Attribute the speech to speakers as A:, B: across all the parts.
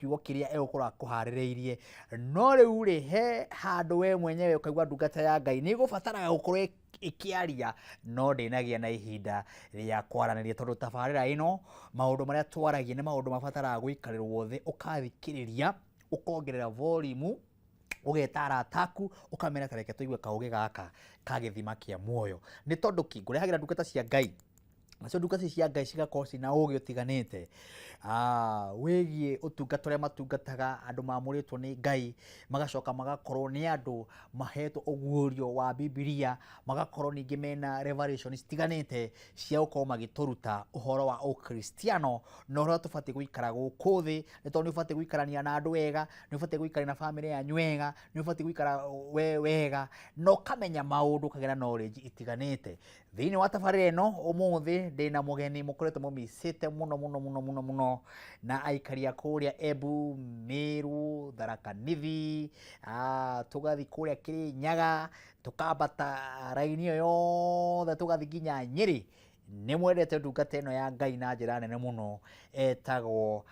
A: Kiugo kĩrĩa egũkorwo akũharĩrĩirie. No rĩu rĩ, he handũ we mwenyewe ũkaigua ndungata ya Ngai nĩ ĩgũbataraga gũkorwo ĩkĩaria, no ndĩnagĩa na ihinda rĩa kwaranĩria tondũ tabarĩra ĩno, maũndũ marĩa twaragia nĩ maũndũ mabataraga gũikarĩrwo thĩ, ũkathikĩrĩria, ũkongerera volume, ũgeta arata aku, ũkamera ta reke tũigue kaũgĩ gaka ka gĩthima kĩa muoyo. Nĩ tondũ kĩ? Ngũrehagĩra ndungata cia Ngai nacio ndungata ici cia Ngai cigakorwo ciĩna ũgĩ ũtiganĩte wĩgiĩ ũtungata ũrĩa matungataga andũ mamũrĩtwo nĩ Ngai, magacoka magakorwo nĩ andũ mahetwo ũguũrio wa Bibilia, magakorwo ningĩ mena revelation citiganĩte cia gũkorwo magĩtũruta ũhoro wa ũkristiano na ũrĩa tũbatiĩ gũikara gũkũ thĩ, nĩ tondũ nĩ ũbatiĩ gũikarania na andũ wega, nĩ ũbatiĩ gũikarania na bamĩrĩ yanyu wega, nĩ ũbatiĩ gũikara we wega, na ũkamenya maũndũ ũkagĩa na knowledge itiganĩte. Thĩinĩ wa tabarĩra ĩno ũmũthĩ ndĩna mũgeni mũkoretwo mũmicĩte mũno mũno mũno mũno mũno na aikari a kũrĩa Embu, Meru, Tharaka Nithi, tũgathiĩ kũrĩa Kĩrĩnyaga, tũkambata raini ĩyo yothe tũgathiĩ nginya Nyĩrĩ. Nĩ mwendete ndungata ĩno ya Ngai na njĩra nene mũno etagwo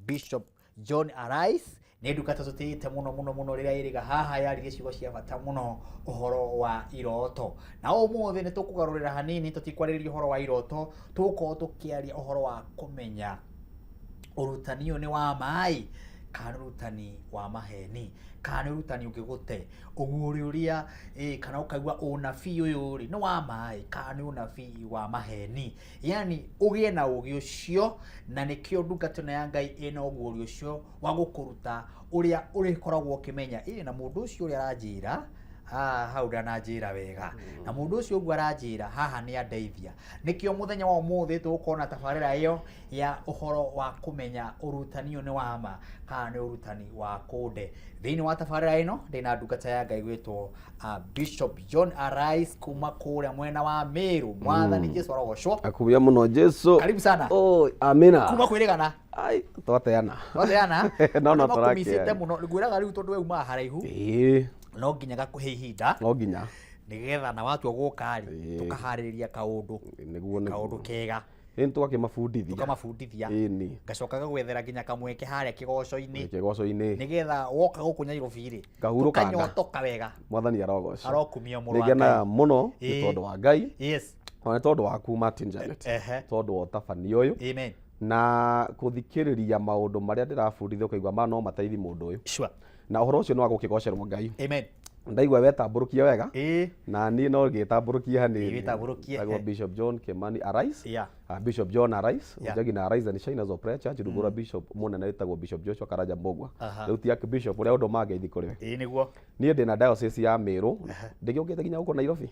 A: Bishop John Arise nĩ ndungata tũtĩĩte mũno mũno mũno rĩrĩa ĩrĩga haha yaririe ciugo cia bata mũno ũhoro wa iroto. Na ũmũthĩ nĩ tũkũgarũrĩra hanini, tũtikwarĩrĩria ũhoro wa iroto, tũgũkorwo tũkĩaria ũhoro wa kũmenya ũrutani ũyũ nĩ wa ma-ĩ kana nĩ ũrutani wa maheni, kana nĩ ũrutani ũngĩgũte ũguũrio ũrĩa ĩ, kana ũkaigua ũnabii ũyũ rĩ nĩ wa ma-ĩ kana nĩ ũnabii wa maheni. Yani ũgĩe na ũgĩ ũcio, na nĩkĩo ndungata ĩno ya Ngai ĩna ũguũrio ũcio wa gũkũruta ũrĩa ũrĩkoragwo ũkĩmenya ĩ na mũndũ ũcio ũrĩa aranjĩra haha hau ndananjĩra wega, na mũndũ ũcio ũguo aranjĩra haha nĩ andeithia. Nĩkĩo mũthenya wa ũmũthĩ tũgũkorwo na tabarĩra ĩyo ya ũhoro wa kũmenya ũrutani ũyũ nĩ wa ma kana nĩ ũrutani wa kũnde. Thĩinĩ wa tabarĩra ĩno ndĩna ndungata ya Ngai gwĩtwo Bishop John Arise kuma kũrĩa mwena wa Meru. Mwathani Jesu arogocwo.
B: Akumia muno Jesu.
A: Karibu sana.
B: Oh, amina.
A: Kuma kwĩrĩgana.
B: Ai, twateana.
A: Twateana.
B: No,
A: Andũ makũmicĩte
B: tũrakĩaria.
A: mũno. Ngwĩraga rĩu tondũ we umaga haraihu.
B: Ĩĩ,
A: No nginya gakũhe ihinda.
B: no nginya.
A: Nĩgetha na watua gũka rĩ, tũkaharĩrĩria kaũndũ.
B: Nĩguo nĩguo.
A: Kaũndũ kega.
B: Ĩĩ tũgakĩmabundithia.
A: Tũkamabundithia.
B: Ĩni.
A: Ngacoka ngagwethera nginya kamweke harĩa kĩgoco-inĩ.
B: Kĩgoco-inĩ.
A: Nĩgetha woka gũkũ Nairobi rĩ,
B: Ngahurũkanga.
A: tũkanyotoka wega.
B: Mwathani arogocwo.
A: Arokumio mũrũ wa
B: Nĩngenaga
A: Ngai.
B: mũno nĩ
A: Ĩĩ.
B: tondũ wa Ngai.
A: Yes.
B: Ona nĩ tondũ waku Martin Janet. Tondũ wa ũtabania ũyũ.
A: Amen.
B: Na kũthikĩrĩria maũndũ marĩa ndĩrabundithia ũkaigua ma no mateithie mũndũ ũyũ.
A: Sure.
B: Na ũhoro ũcio nĩ wa gũkĩgocerwo Ngai.
A: Amen.
B: Ndaigua wetambũrũkia wega.
A: Ĩĩ.
B: Na niĩ no ngĩtambũrũkie hanini.
A: Ĩĩ, wĩtambũrũkie.
B: Etagwo Bishop John Kimani Arise.
A: Yeah.
B: Bishop John Arise,
A: Yeah.
B: ũnjagi na Arise and Shine of Prayer Church, rungu rwa Bishop mũnene wĩtagwo Bishop Joshua Karanja Mbũgua. Rĩu ti Archbishop ũrĩa ũndũ mangeithi kũrĩ we.
A: Ĩĩ nĩguo.
B: Niĩ ndĩ na diocese ya Meru, ndĩgĩũkĩte nginya gũkũ Nairobi.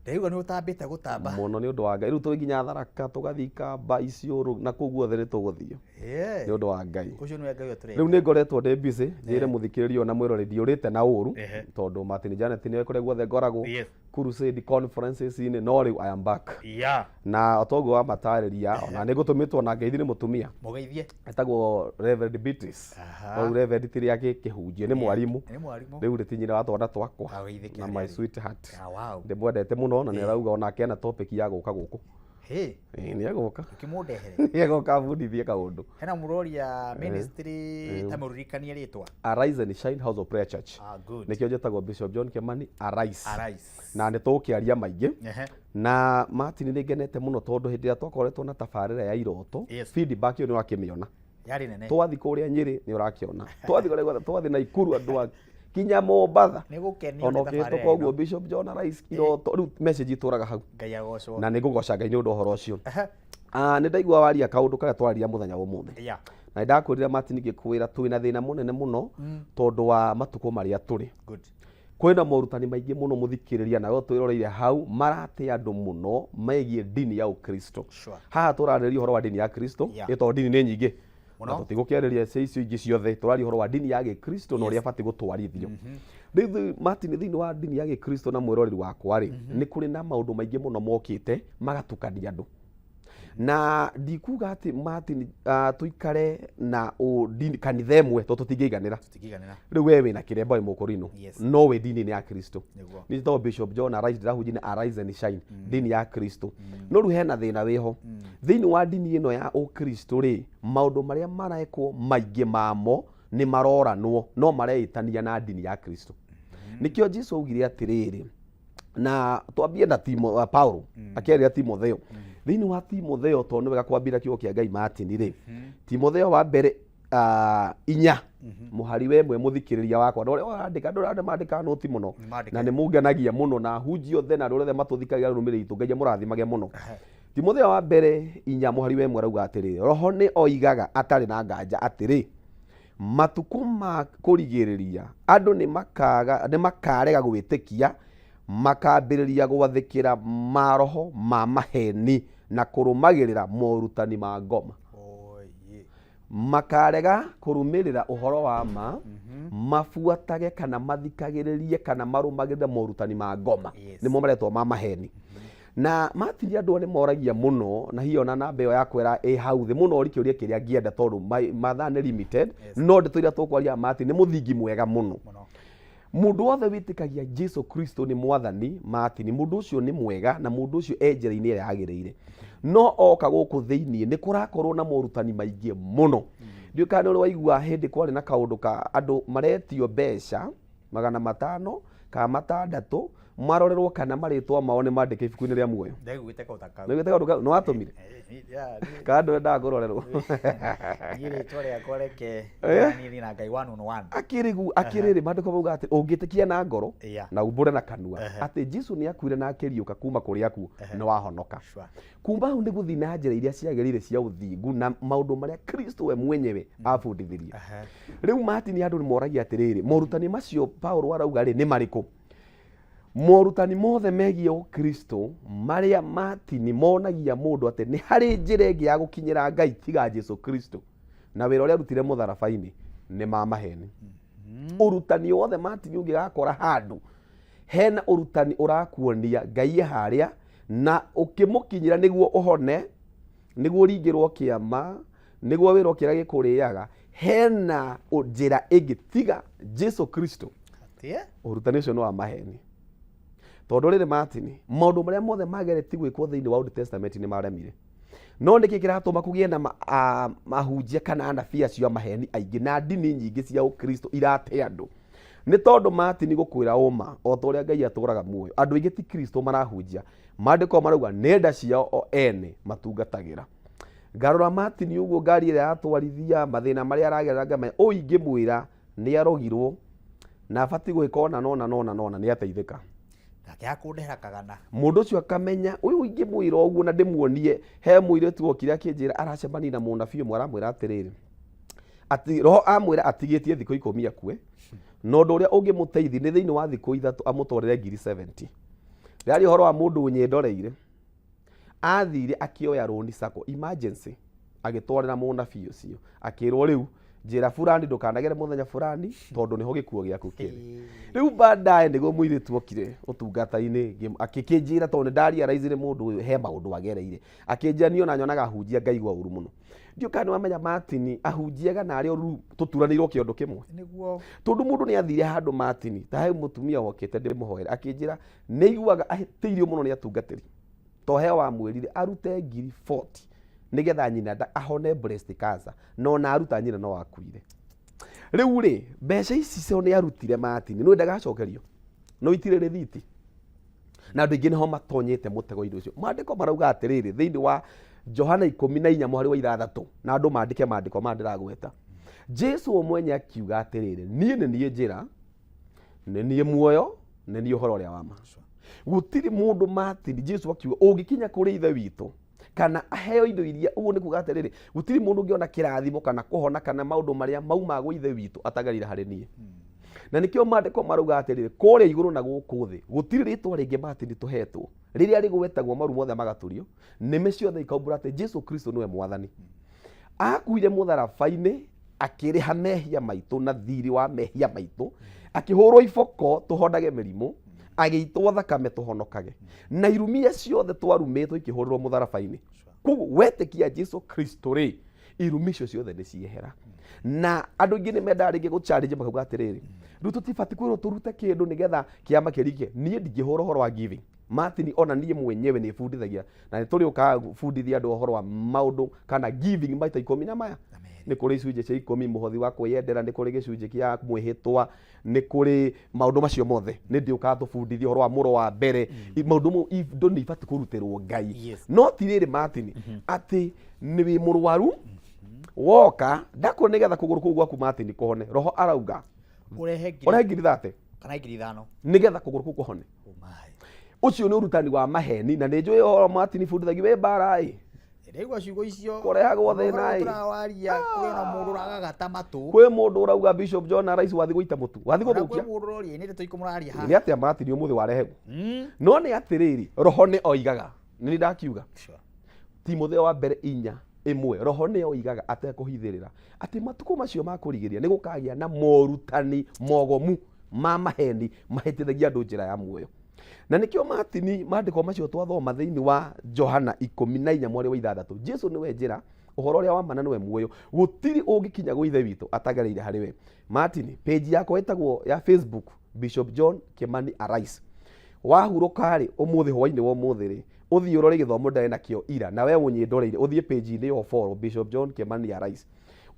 A: Ndaigua nĩ ũtambĩte gũtamba.
B: Mũno nĩ ũndũ wa Ngai. Rĩu tũrĩ nginya Tharaka, tũgathiĩ Ikamba, Isiolo, na kũu guothe nĩ tũgũthiĩ.
A: Nĩ
B: ũndũ wa Ngai.
A: Ũcio nĩwe Ngai ũrĩa
B: Rĩu nĩ ngoretwo ndĩ busy, njĩre mũthikĩrĩria na mwĩroreri ndiũrĩte na ũru, tondũ Martin Janet nĩoĩ kũrĩa guothe ngoragwo. Crusade conferences-inĩ, no rĩu I am back. Na o toguo wamatarĩria, ona nĩ ngũtũmĩtwo na ngeithi nĩ mũtumia.
A: Mũgeithie.
B: Etagwo Reverend Beatrice. No rĩu Reverend ti rĩa kĩhunjio, nĩ mwarimũ.
A: Nĩ mwarimũ.
B: Rĩu rĩtinyire wa twana twakwa.
A: Ageithĩke
B: Na
A: harĩa
B: my
A: arĩ.
B: sweetheart.
A: Ah, wow.
B: Ndĩmwendete mũno na nĩ arauga onake ena topic ya gũka gũkũ.
A: Hey.
B: Ĩĩ, nĩ egũka.
A: Ũkĩmũndehere.
B: Nĩ egũka abundithie kaũndũ.
A: Hena mũroria ministry ta mũririkanie rĩtwa.
B: Arise and Shine House of Prayer Church.
A: Ah, good.
B: Nĩkĩo njĩtagwo Bishop John Kimani Arise.
A: Arise.
B: Na nĩ tũgũkĩaria maingĩ.
A: Ehe.
B: Na Martin nĩ ngenete mũno tondũ hĩndĩ ĩrĩa twakoretwo na tabarĩra ya iroto,
A: Yes.
B: feedback ĩyo nĩ ũrakĩmĩona.
A: Yarĩ nene.
B: Twathiĩ kũrĩa Nyĩrĩ nĩ ũrakĩona. Twathiĩ kũrĩa guothe, twathiĩ Naikuru andũ a kinya Mombatha.
A: Nĩ gũkenio
B: Ona
A: nĩ tabarĩra
B: ũkĩhĩtũka
A: ĩno.
B: ũguo Bishop John Arise iroto, rĩu message itũraga hau.
A: Ngai agocwo.
B: Na nĩ ngũgoca Ngai nĩ ũndũ wa ũhoro ũcio.
A: Ehe.
B: Nĩ ndaigua waria kaũndũ karĩa twaririe mũthenya wa ũmũthĩ.
A: Yeah.
B: Na nĩ ndakwĩrire Martin ngĩkwĩra twĩna thĩna mũnene mũno tondũ wa matukũ marĩa tũrĩ.
A: Good.
B: Kwĩna morutani maingĩ mũno mũthikĩrĩria nawe twĩroreire hau marate andũ mũno megiĩ ndini ya Ũkristo.
A: Sure.
B: Haha tũrarĩrĩria ũhoro wa ndini ya Kristo,
A: Yeah.
B: ĩ tondũ ndini nĩ nyingĩ.
A: Mũno.
B: Na tũtigũkĩarĩria cia icio ingĩ ciothe, tũraria ũhoro wa ndini ya Gĩkristo na ũrĩa ĩbatiĩ gũtwarithio. Rĩu Martin, thĩinĩ wa ndini ya Gĩkristo na mwĩroreri wakwa rĩ, nĩ kũrĩ na maũndũ maingĩ mũno mokĩte magatukania andũ. Na ndikuga atĩ Martin, tũikare na ndini kanitha ĩmwe tondũ tũtingĩiganĩra.
A: Tũtingĩiganĩra.
B: Rĩu we wĩna kĩremba wĩ mũkũrinũ, no wĩ ndini-inĩ ya Kristo.
A: Nĩguo.
B: Niĩ njĩtagwo Bishop John Arise, ndĩrahunjia na Arise and Shine, ndini ya Kristo. No rĩu hena thĩna wĩho thĩinĩ wa ndini ĩno ya ũkristo rĩ, maũndũ marĩa marekwo maingĩ mamo nĩ maroranwo no mareĩtania na ndini ya Kristo. Nĩkĩo Jesu augire atĩrĩrĩ, na twambie na Paulo akĩarĩra Timotheo. Thĩinĩ wa Timotheo, tondũ nĩ wega kwambĩra kiugo kĩa Ngai Martin rĩ, Timotheo wa mbere 4 mũhari wa 1, mũthikĩrĩria wakwa ndũrĩa ũrandĩka, ndũrĩa andũ mandĩkaga noti mũno.
A: Nĩmandĩke.
B: Na nĩ mũngenagia mũno na hunji othe na andũ othe matũthikagĩra rũmĩrĩri itũ, Ngai amũrathimage mũno. Timotheo wa mbere 4 mũhari wa 1 arauga atĩrĩrĩ, Roho nĩ oigaga atarĩ na nganja atĩrĩ, matukũ ma kũrigĩrĩria andũ nĩ makarega gwĩtĩkia, makambĩrĩria gwathĩkĩra maroho ma maheni na kũrũmagĩrĩra morutani ma ngoma. Makarega kũrũmĩrĩra ũhoro wa ma, mabuatage kana mathikagĩrĩrie kana marũmagĩrĩre morutani ma ngoma. Nĩmo maretwo ma maheni. Na Martin, andũ nĩ moragia mũno, na hihi ona namba ĩyo ya kwĩra ĩ hau thĩ mũno, ori kĩũria kĩrĩa ngĩenda tondũ mathaa nĩ limited. No ndeto iria tũkwaria Martin nĩ mũthingi mwega mũno.
A: Mũno.
B: Mũndũ wothe wĩtĩkagia Jesu Kristo nĩ mwathani Martin, mũndũ ũcio nĩ mwega na mũndũ ũcio e njĩra-inĩ ĩrĩa yagĩrĩire. No oka gũkũ thĩinĩ nĩ kũrakorwo na morutani maingĩ mũno. Ndiũĩ kana nĩ ũrĩ waigua hĩndĩ kwarĩ na kaũndũ ka andũ maretio mbeca 500 kana 600 marorerwo kana marĩtwa mao nĩ mandĩke ibuku-inĩ rĩa muoyo.
A: Ndaiguĩte kaũndũ kau.
B: Nĩ ũiguĩte kaũndũ kau? Nĩ watũmire? Kana ndwendaga kũrorerwo?
A: Niĩ rĩtwa rĩakwa reke niĩ na Ngai one on one.
B: Akĩrĩgu akĩrĩrĩ, maandĩko mauga atĩ ũngĩtĩkia na ngoro na umbũre na kanua atĩ Jesu nĩ akuire na akĩriũka kuma kũrĩ akuũ, nĩ wahonoka. Kuma hau nĩ gũthiĩ na njĩra iria ciagĩrĩire cia ũthingu na maũndũ marĩa Kristo we mwenyewe abundithirie. Rĩu Martin, andũ nĩ moragia atĩrĩrĩ, morutani macio Paulo arauga rĩ nĩ marĩkũ? Morutani mothe megiĩ ũkristo marĩa Martin monagia mũndũ atĩ nĩ harĩ njĩra ĩngĩ ya gũkinyĩra Ngai tiga Jesu Kristo na wĩra ũrĩa arutire mũtharaba-inĩ nĩ ma maheni. Ũrutani wothe Martin ũngĩgakora handũ hena ũrutani ũrakuonia Ngai e harĩa na ũkĩmũkinyĩra nĩguo ũhone, nĩguo ũringĩrwo kĩama, nĩguo wĩrwo kĩrĩa gĩkũrĩaga, hena njĩra ĩngĩ tiga Jesu Kristo, ũrutani ũcio nĩ wa maheni. Tondũ rĩrĩ Martin, maũndũ marĩa mothe mageretie gwĩkwo thĩinĩ wa Old Testament nĩ maremire. No nĩkĩ kĩratũma kũgĩe na mahunjia kana anabii acio a maheni aingĩ na ndini nyingĩ cia ũkristo irate andũ? Nĩ tondũ Martin, gũkwĩra ũma, o ta ũrĩa Ngai atũraga muoyo, andũ aingĩ ti Kristo marahunjia. Maandĩko marauga nĩ nda ciao o ene matungatagĩra. Ngarora Martin ũguo, ngari ĩrĩa yatwarithia, mathĩna marĩa aragerera, ngamenya ũyũ ingĩmwĩra nĩ arogirwo na abatiĩ gwĩka ona nona nona nona nĩ ateithĩka.
A: Nake akũndĩhĩra kagana.
B: Mũndũ ũcio akamenya ũyũ ingĩmwĩra ũguo na ndĩmuonie. He mũirĩtu okire akĩnjĩra aracemania na mũnabii ũmwe aramwĩra atĩrĩrĩ, atĩ roho amwĩra atigĩtie thikũ 10 akue, na ũndũ ũrĩa ũngĩmũteithia nĩ thĩinĩ wa thikũ 3 amũtwarĩre ngiri 70. Rĩarĩ ũhoro wa mũndũ ũnyendoreire, athire akĩoya rũni sacco emergency, agĩtwarĩra mũnabii ũcio, akĩrwo rĩu njĩra fulani ndũkanagere mũthenya fulani tondũ nĩho gĩkuo gĩaku kĩrĩ. Rĩu baadaye nĩguo mũirĩtu okire ũtungata-inĩ akĩkĩnjĩra, tondũ nĩ ndarealize mũndũ ũyũ he maũndũ agereire, akĩnjĩra niĩ ona nyonaga ahunjia ngaigua ũru mũno. Ndiũĩ kana nĩ wamenya Martin, ahunjia na arĩa ũru tũturanĩirwo kĩondo kĩmwe. Tondũ mũndũ nĩ athire handũ Martin, ta he mũtumia wokĩte ndĩmũhoere, akĩnjĩra nĩ aiguaga ahĩtĩirio mũno nĩ atungatĩri, to he wamwĩrire arute ngiri 40 nĩgetha nyina ahone breast cancer, na ona aruta nyina no akuire. Rĩu rĩ, mbeca ici cio nĩ arutire Martin, nĩ ndagacokerio, no itirĩ rĩthiti. Na andũ aingĩ nĩho matonyete mũtego-inĩ ũcio. Maandĩko marauga atĩrĩrĩ thĩinĩ wa Johana 14 mũhari wa 6, na andũ mandĩke maandĩko maya ndĩragweta, Jesu we mwenye akiuga atĩrĩrĩ, niĩ nĩ niĩ njĩra, nĩ niĩ muoyo, nĩ niĩ ũhoro ũrĩa wa ma. Gũtirĩ mũndũ Martin, Jesu akiuga ũngĩkinya kũrĩ ithe witũ kana aheo indo iria, ũguo nĩ kuga atĩrĩrĩ, gũtirĩ mũndũ ũngĩona kĩrathimo kana kũhona kana maũndũ marĩa mauma gwĩ ithe witũ atagerire harĩ niĩ. Na nĩkĩo maandĩko marauga atĩrĩrĩ, kũrĩa igũrũ na gũkũ thĩ gũtirĩ rĩtwa rĩngĩ Martin tũhetwo rĩrĩa rĩgwetagwo maru mothe magaturio, nĩmĩ ciothe ikaumbũra atĩ Jesu Kristo nĩwe mwathani. Akuire mũtharaba-inĩ akĩrĩha mehia maitũ na thirĩ wa mehia maitũ, akĩhũrwo iboko tũhonage mĩrimũ, agĩitwo thakame tũhonokage, na irumia ciothe twarumĩtwo ikĩhũrĩrwo mũtharaba-inĩ. Koguo wetĩkia Jesu Kristo rĩ, irumi icio ciothe nĩ ciehera. Na andũ aingĩ nĩ mendaga rĩngĩ gũ challenge, makauga atĩrĩrĩ, rĩu tũtibatiĩ kwĩrwo tũrute kĩndũ nĩgetha kĩama kĩrike. Niĩ ndingĩhũra ũhoro wa giving, Martin. Ona niĩ mwenyewe nĩ bundithagia na nĩ tũrĩũkaga bundithia andũ ũhoro wa maũndũ kana giving maita 10 na maya. Nĩ kũrĩ icunjĩ cia 10, mũhothi wa kwĩyendera, nĩ kũrĩ gĩcunjĩ kĩa mwĩhĩtwa, nĩ kũrĩ maũndũ macio mothe. Nĩ ndĩũkaga tũbundithie ũhoro wa mũro wa mbere. Maũndũ mau, indo nĩ ibatiĩ kũrutĩrwo Ngai. No ti rĩrĩ, Martin, atĩ nĩ wĩ mũrwaru, woka ndakwo nĩgetha kũgũrũ kũu gwaku, Martin, kũhone, roho arauga
A: ũrehe ngiri
B: ũrehe 30,000
A: kana 5,000
B: nĩgetha kũgũrũ kũu kũhone.
A: Oh my.
B: Ũcio nĩ ũrutani wa maheni, na nĩ njũĩ ũhoro, Martin, bundithagia wĩ mbara ĩ.
A: Ndĩraigua ciugo icio.
B: Kũrehagwo thĩna ĩ.
A: Tũrawaria kwĩ na mũndũ ũragagata matũ.
B: Kwĩ mũndũ ũrauga Bishop John Arais wathi gũita mũtu, wathi
A: Ona kwĩ
B: gũthũkia.
A: Mũndũ ũroria nĩ ndeto ikũ mũraria haha.
B: Nĩ atĩa, Martin, ũmũthĩ warehegwo? No nĩ atĩrĩrĩ, roho nĩ oigaga, nĩ ndakiuga. Timotheo wa mbere 4:1, roho nĩ oigaga atekũhithĩrĩra atĩ matukũ macio ma kũrigĩrĩria nĩ gũkagĩa na morutani mogomu ma maheni mahĩtithagia andũ njĩra ya muoyo. Na nĩkĩo, Martin, maandĩko macio twathoma thĩinĩ wa Johana 14 mwarĩ wa 6, Jesu nĩwe njĩra, ũhoro ũrĩa wa ma na nĩwe muoyo, gũtirĩ ũngĩkinya gwĩ Ithe witũ atagereire harĩ we. Martin, page yakwa ĩtagwo ya Facebook Bishop John Kimani Arise. Wahurũka rĩ, ũmũthĩ hwainĩ wa ũmũthĩ rĩ, ũthiĩ ũrore gĩthomo ndarĩ nakĩo ira, na we ũnyĩndoreire, ũthiĩ page-inĩ ĩyo, follow Bishop John Kimani Arise,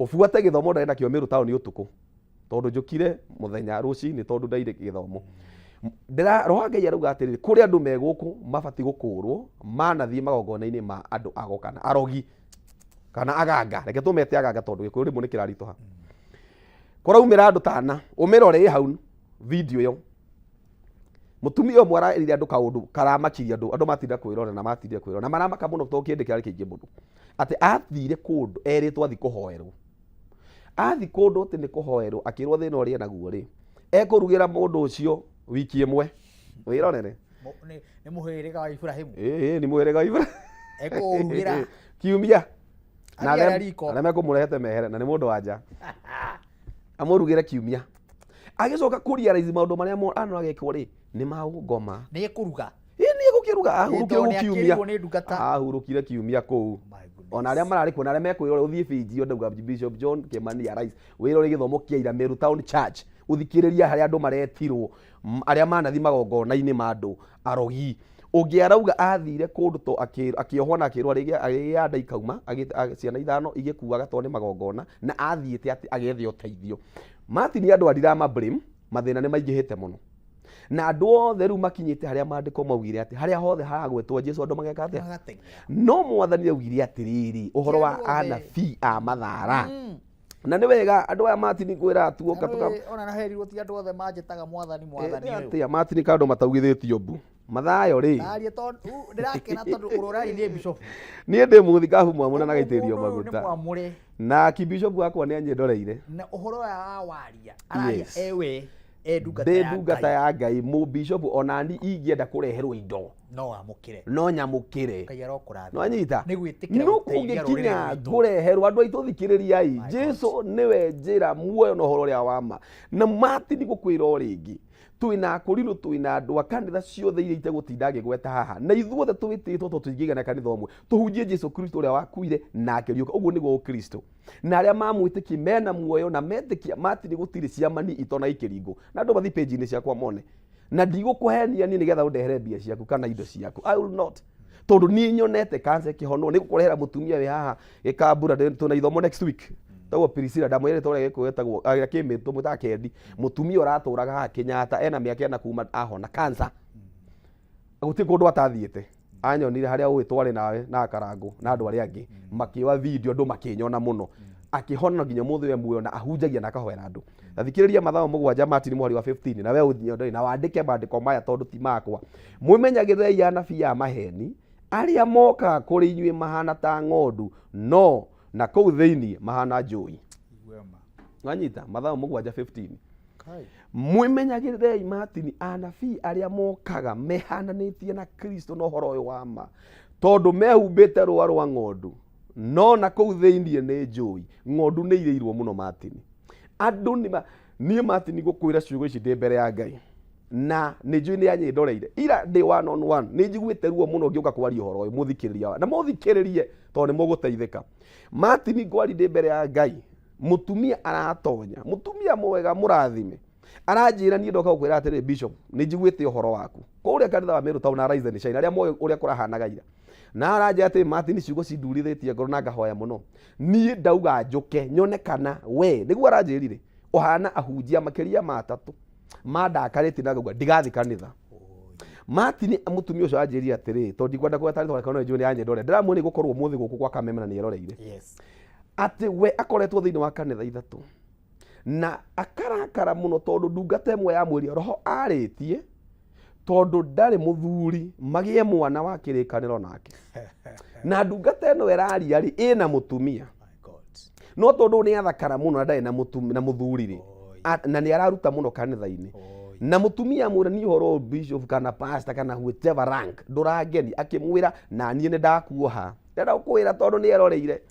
B: ũbuate gĩthomo ndarĩ nakĩo Meru Town ũtukũ, tondũ njũkire mũthenya rũcinĩ tondũ ndaire gĩthomo. Ndĩra roho wa Ngai arauga atĩrĩrĩ, kũrĩ andũ me gũkũ mabatiĩ gũkũrwo manathiĩ magongona-inĩ ma andũ ago kana arogi kana aganga. Reke tũmete aganga, tondũ Gĩkũyũ rĩmwe nĩ kĩraritũha. Kũraumĩra andũ tana, ũmĩrore ĩ hau video ĩyo. Mũtumia ũmwe arerire andũ kaũndũ karamakirie andũ. Andũ matinda kwĩrora na matindire kwĩrora na maramaka mũno, tondũ kĩndĩ kĩarĩ kĩingĩ mũno, atĩ athire kũndũ erĩtwo athi kũhoerwo. Athi kũndũ atĩ nĩ kũhoerwo, akĩrwo thĩna ũrĩa naguo rĩ, ekũrugĩra mũndũ ũcio wiki ĩmwe. Wĩrorere.
A: Nĩ mũhĩrĩga wa Iburahĩmu.
B: Ĩĩ, nĩ mũhĩrĩga wa Iburahĩmu.
A: Ekũũrugĩra.
B: Kiumia na
A: Athiĩ
B: arĩa
A: arĩa riko.
B: Arĩa mekũmũrehete mehere, na nĩ mũndũ wa nja, amũrugĩre kiumia, agĩcoka kũrealize maũndũ marĩa ano agekwo rĩ, nĩ ma ũngoma.
A: Nĩ ekũruga.
B: Ĩ, nĩ egũkĩruga, ahurũkire
A: Tondũ nĩ
B: kiumia.
A: akĩrigwo nĩ ndungata.
B: Ahurũkire kiumia kũu.
A: My goodness.
B: Ona arĩa mararĩ kuo na arĩa mekwĩrora, ũthiĩ page ĩyo ndauga Bishop John Kimani Arise, wĩrore gĩthomo kĩa ira Meru Town Church, ũthikĩrĩrie harĩa andũ maretirwo, arĩa manathi magongona-inĩ ma andũ arogi. Ũngĩ arauga athire kũndũ to akĩohwo na akĩrwo agĩgĩa nda ikauma, ciana ithano igĩkuaga tondũ nĩ magongona, na athiĩte atĩ agethe ũteithio. Martin, andũ andirama blame, mathĩna nĩ maingĩhĩte mũno na andũ othe rĩu makinyĩte harĩa maandĩko maugire atĩ harĩa hothe haragwetwo Jesu andũ mageka atĩa?
A: Magateng'era.
B: No Mwathani augire atĩrĩrĩ, ũhoro wa
A: Ti andũ othe.
B: anabii a mathara. Na nĩ wega andũ aya, Martin, kwĩra tuoka tuka.
A: Ona naherirwo ti andũ othe manjĩtaga Mwathani, Mwathani
B: Nĩ
A: ũyũ.
B: Atĩa, Martin, kandũ mataugithĩtio mbu Mathayo rĩ?
A: Ndaria tondũ ndĩrakena tondũ ũrĩa ũraria nĩ bishop.
B: Niĩ ndĩ mũthikabu mwamũre na gaitĩrĩrio
A: Mũndũ ũyũ nĩ
B: maguta.
A: Mwamũre.
B: Na kibishopu wakwa nĩ anyendoreire.
A: Na ũhoro ũyũ wa waria araria ewe e ndungata
B: Ndĩ
A: ya
B: ndungata
A: Ngai.
B: Ya Ngai, mũbishopu. Onani ingĩenda kũreherwo indo,
A: No amũkĩre.
B: No nyamũkĩre.
A: Ngai arokũrathima.
B: Nwanyita?
A: Nĩ gwĩtĩkĩra
B: No
A: gũteithia rũrĩrĩ
B: kũngĩkinya
A: rwitũ.
B: ngũreherwo andũ aitũ, thikĩrĩriai.
A: My God.
B: Jesu nĩwe njĩra, muoyo na ũhoro ũrĩa wa ma. Na Martin, gũkwĩra o rĩngĩ, twĩna akũrinũ, twĩna andũ a kanitha ciothe iria itegũtinda ngĩgweta haha, na ithuothe twĩtĩtwo to tũingĩgana kanitha ũmwe tũhunjie Jesu Kristo ũrĩa wakuire na akĩriũka. Ũguo nĩguo Ũkristo, na arĩa mamwĩtĩkie mena muoyo na metĩkia. Martin, gũtirĩ ciamani itona ikĩringwo, na andũ mathiĩ page-inĩ ciakwa mone, na ndigũkũhenia niĩ nĩgetha ũndehere mbia ciaku kana indo ciaku. I will not, tondũ niĩ nyonete cancer ĩkĩhonwo. Nĩ gũkũrehera mũtumia wĩ haha gĩkambura, twĩna ithomo next week, tagwo Priscilla, ndamwĩrĩte ũrĩa Gĩkũyũ etagwo, arĩa kĩmĩ tũmwĩtaga Kendi, mũtumia ũratũraga haha Kenyatta, ena mĩaka 4 kuma ahona cancer. Gũtirĩ kũndũ atathiĩte. Anyonire harĩa ũĩ twarĩ nawe na akarangũ na andũ arĩa angĩ makĩoya video, andũ makĩnyona mũno akĩhona, nginya mũthĩ we muoyo na ahunjagia na akahoera andũ. Na thikĩrĩria Mathayo 7, Martin, mũhari wa 15, na we ũthiĩ na wandĩke maandĩko maya tondũ ti makwa. Mwĩmenyagĩrĩrei anabii a maheni arĩa mokaga kũrĩ inyuĩ mahana ta ng'ondu, no na kũu thĩinĩ mahana njũi.
A: Wema.
B: Wanyita? Mathayo 7:15.
A: Kai.
B: Mwĩmenyagĩrĩrei, Martin, anabii arĩa mokaga mehananĩtie na Kristo na ũhoro ũyũ wa ma, tondũ mehumbĩte rũa rwa ng'ondu, no na kũu thĩinĩ nĩ njũi. Ng'ondu nĩ irĩirwo mũno, Martin. Andũ nĩ niĩ, Martin, ngũkwĩra ciugo ici ndĩ mbere ya Ngai. Na nĩ njũĩ nĩ anyĩndoreire ira ndĩ one on one, nĩ njiguĩte ruo mũno ngĩũka kwaria ũhoro ũyũ. Mũthikĩrĩria na mũthikĩrĩrie tondũ nĩ mũgũteithĩka. Martin, ngwari ndĩ mbere ya Ngai, mũtumia aratonya, mũtumia mwega mũrathime, aranjĩra niĩ ndoka gũkwĩra atĩrĩrĩ, Bishop, nĩ njiguĩte ũhoro waku kũrĩa kanitha wa Meru Town na Rise and Shine, arĩa moĩ ũrĩa kũrahanaga ira. Na aranjĩra atĩ Martin, ciugo cindurithĩtie ngoro na ngahoya mũno, niĩ ndauga njũke nyone kana we nĩguo aranjĩrire ũhana ahunjia makĩria ma atatũ mandakarĩtie na ngauga ndigathiĩ kanitha. Martin, mũtumia ũcio anjĩrire atĩrĩ, tondũ ndikwenda kũgweta rĩtwa rĩake, no nĩnjũĩ nĩ anyendore, ndĩramwĩra nĩ gũkorwo ũmũthĩ gũkũ gwa Kameme na nĩ eroreire, atĩ we akoretwo thĩinĩ wa kanitha ithatũ na akarakara mũno tondũ ndungata ĩmwe yamwĩria roho arĩtie tondũ ndarĩ mũthuri magĩe mwana wa kĩrĩkanĩro nake, na ndungata ĩno ĩraria rĩ ĩna mũtumia,
A: My God.
B: No tondũ nĩ athakara mũno na ndarĩ na mũtumia na mũthuri rĩ,
A: Oi.
B: na nĩ araruta mũno kanitha-inĩ,
A: Oi.
B: na mũtumia amwĩra niĩ ũhoro ũyũ, bishop kana pastor kana whichever rank, ndũrangeni. Akĩmwĩra na niĩ nĩ ndakuoha, ndĩrenda gũkwĩra tondũ nĩ eroreire.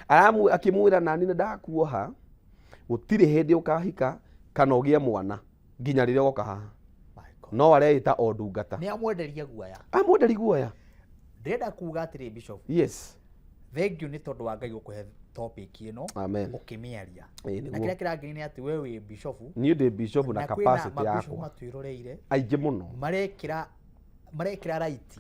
B: Akĩmwĩra na niĩ nĩ ndakuoha, gũtirĩ hĩndĩ ũkahika kana ũgĩe mwana nginya rĩrĩa ũgoka haha.
A: My God.
B: No areĩta o ndungata.
A: Nĩ amwenderia guoya.
B: Amwenderi guoya.
A: Ndĩrenda kuga atĩrĩ, Bishop, thank you nĩ tondũ wa Ngai gũkũhe topic ĩno
B: Amen.
A: ũkĩmĩaria.
B: Ĩĩ,
A: Na
B: nĩguo.
A: kĩrĩa kĩrangenia nĩ atĩ we wĩ bishop,
B: Niĩ ndĩ bishop na
A: na kwĩna
B: capacity
A: mabishop
B: yakwa
A: matwĩroreire
B: aingĩ mũno
A: marekĩra right,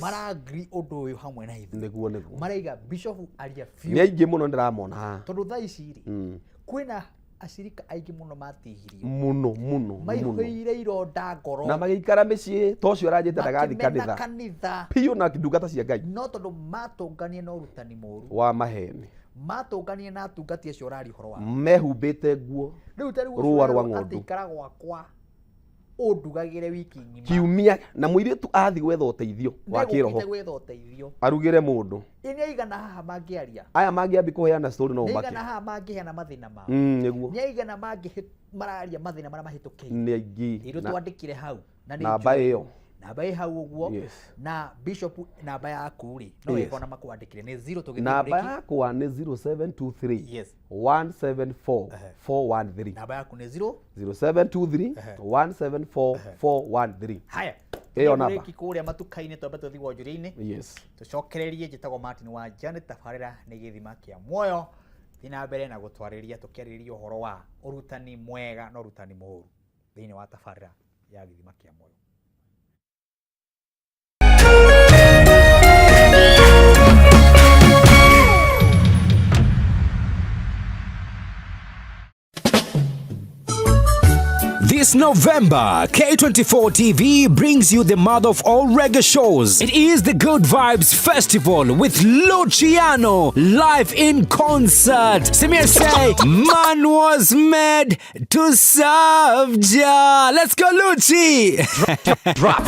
A: maragri ũndũ ũyũ hamwe na ithuĩ,
B: Nĩguo.
A: maraiga bishop aria
B: Nĩ
A: biũ,
B: aingĩ mũno ndĩramona haha.
A: Tondũ thaa ici rĩ, kwĩna acirika aingĩ mũno matihirio,
B: Mũno mũno mũno.
A: Maihũire ironda ngoro,
B: Na magĩikara mĩciĩ ta ũcio aranjĩte ndagathi
A: makĩmena
B: kanitha
A: kanitha
B: biũ na ndungata cia Ngai,
A: no tondũ matũnganie na ũrutani mũru
B: wa maheni,
A: matũnganie na atungati acio ũraria ũhoro wao.
B: Mehumbĩte nguo
A: Rĩu ta rĩu
B: rũa
A: ũcio
B: rwa
A: ũrerwo
B: ng'ondu.
A: Atĩ ikara gwakwa ũndugagĩre wiki ng'ima.
B: Kiumia na mũirĩtu athiĩ gwetha ũteithio wa
A: Nĩgũkĩte
B: kĩroho,
A: gwetha ũteithio.
B: Arugĩre mũndũ.
A: Ĩ nĩ aigana haha mangĩaria?
B: Aya mangĩambi kũheana story no
A: Nĩ
B: ũmake.
A: aigana haha mangĩheana mathĩna mao?
B: Nĩguo.
A: Nĩ aigana mararia mathĩna marĩa mahĩtũkĩire?
B: Nĩ aingĩ.
A: Irũ twandĩkire hau na nĩ
B: Namba
A: njũĩ.
B: ĩyo.
A: Namba ĩ hau ũguo. Na Bishop, namba yaku rĩ, no wĩkona makwandĩkire nĩ 0 tũgĩthiĩ
B: Namba
A: break.
B: yakwa nĩ 0723 174 413.
A: Namba yaku nĩ 0
B: 0723 174 413.
A: Haya.
B: Ĩyo
A: Tũthiĩ
B: namba.
A: break kũrĩa matuka-inĩ, twambe tũthiĩ wonjoria-inĩ, tũcokererie. Njĩtagwo Martin wa Janet, tabarĩra nĩ Gĩthima kĩa Muoyo. Thiĩ na mbere na gũtwarĩria tũkĩarĩrĩria ũhoro wa ũrutani mwega na ũrutani mũũru thĩinĩ wa tabarĩra ya Gĩthima kĩa Muoyo.
C: This November, K24 TV brings you the mother of all reggae shows. It is the Good Vibes Festival with Luciano live in concert. Samir say, man was made to serve Jah. Let's go, Lucci.
D: Drop it.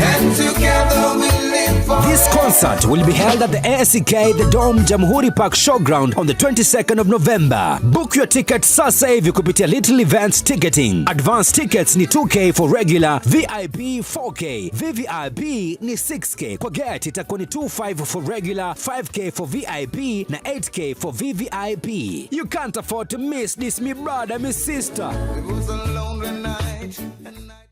E: And together we live for
C: This concert will be held at the ACK The Dome Jamhuri Park Showground on the 22nd of November. Book your ticket sasa hivi kupitia Little Events Ticketing. Advance tickets ni 2K for regular, VIP 4K, VVIP ni 6K. Kwa gate itakuwa ni 25 for regular, 5K for VIP na 8K for VVIP. You can't afford to miss this, me brother, me sister.
E: It was a lonely night, and I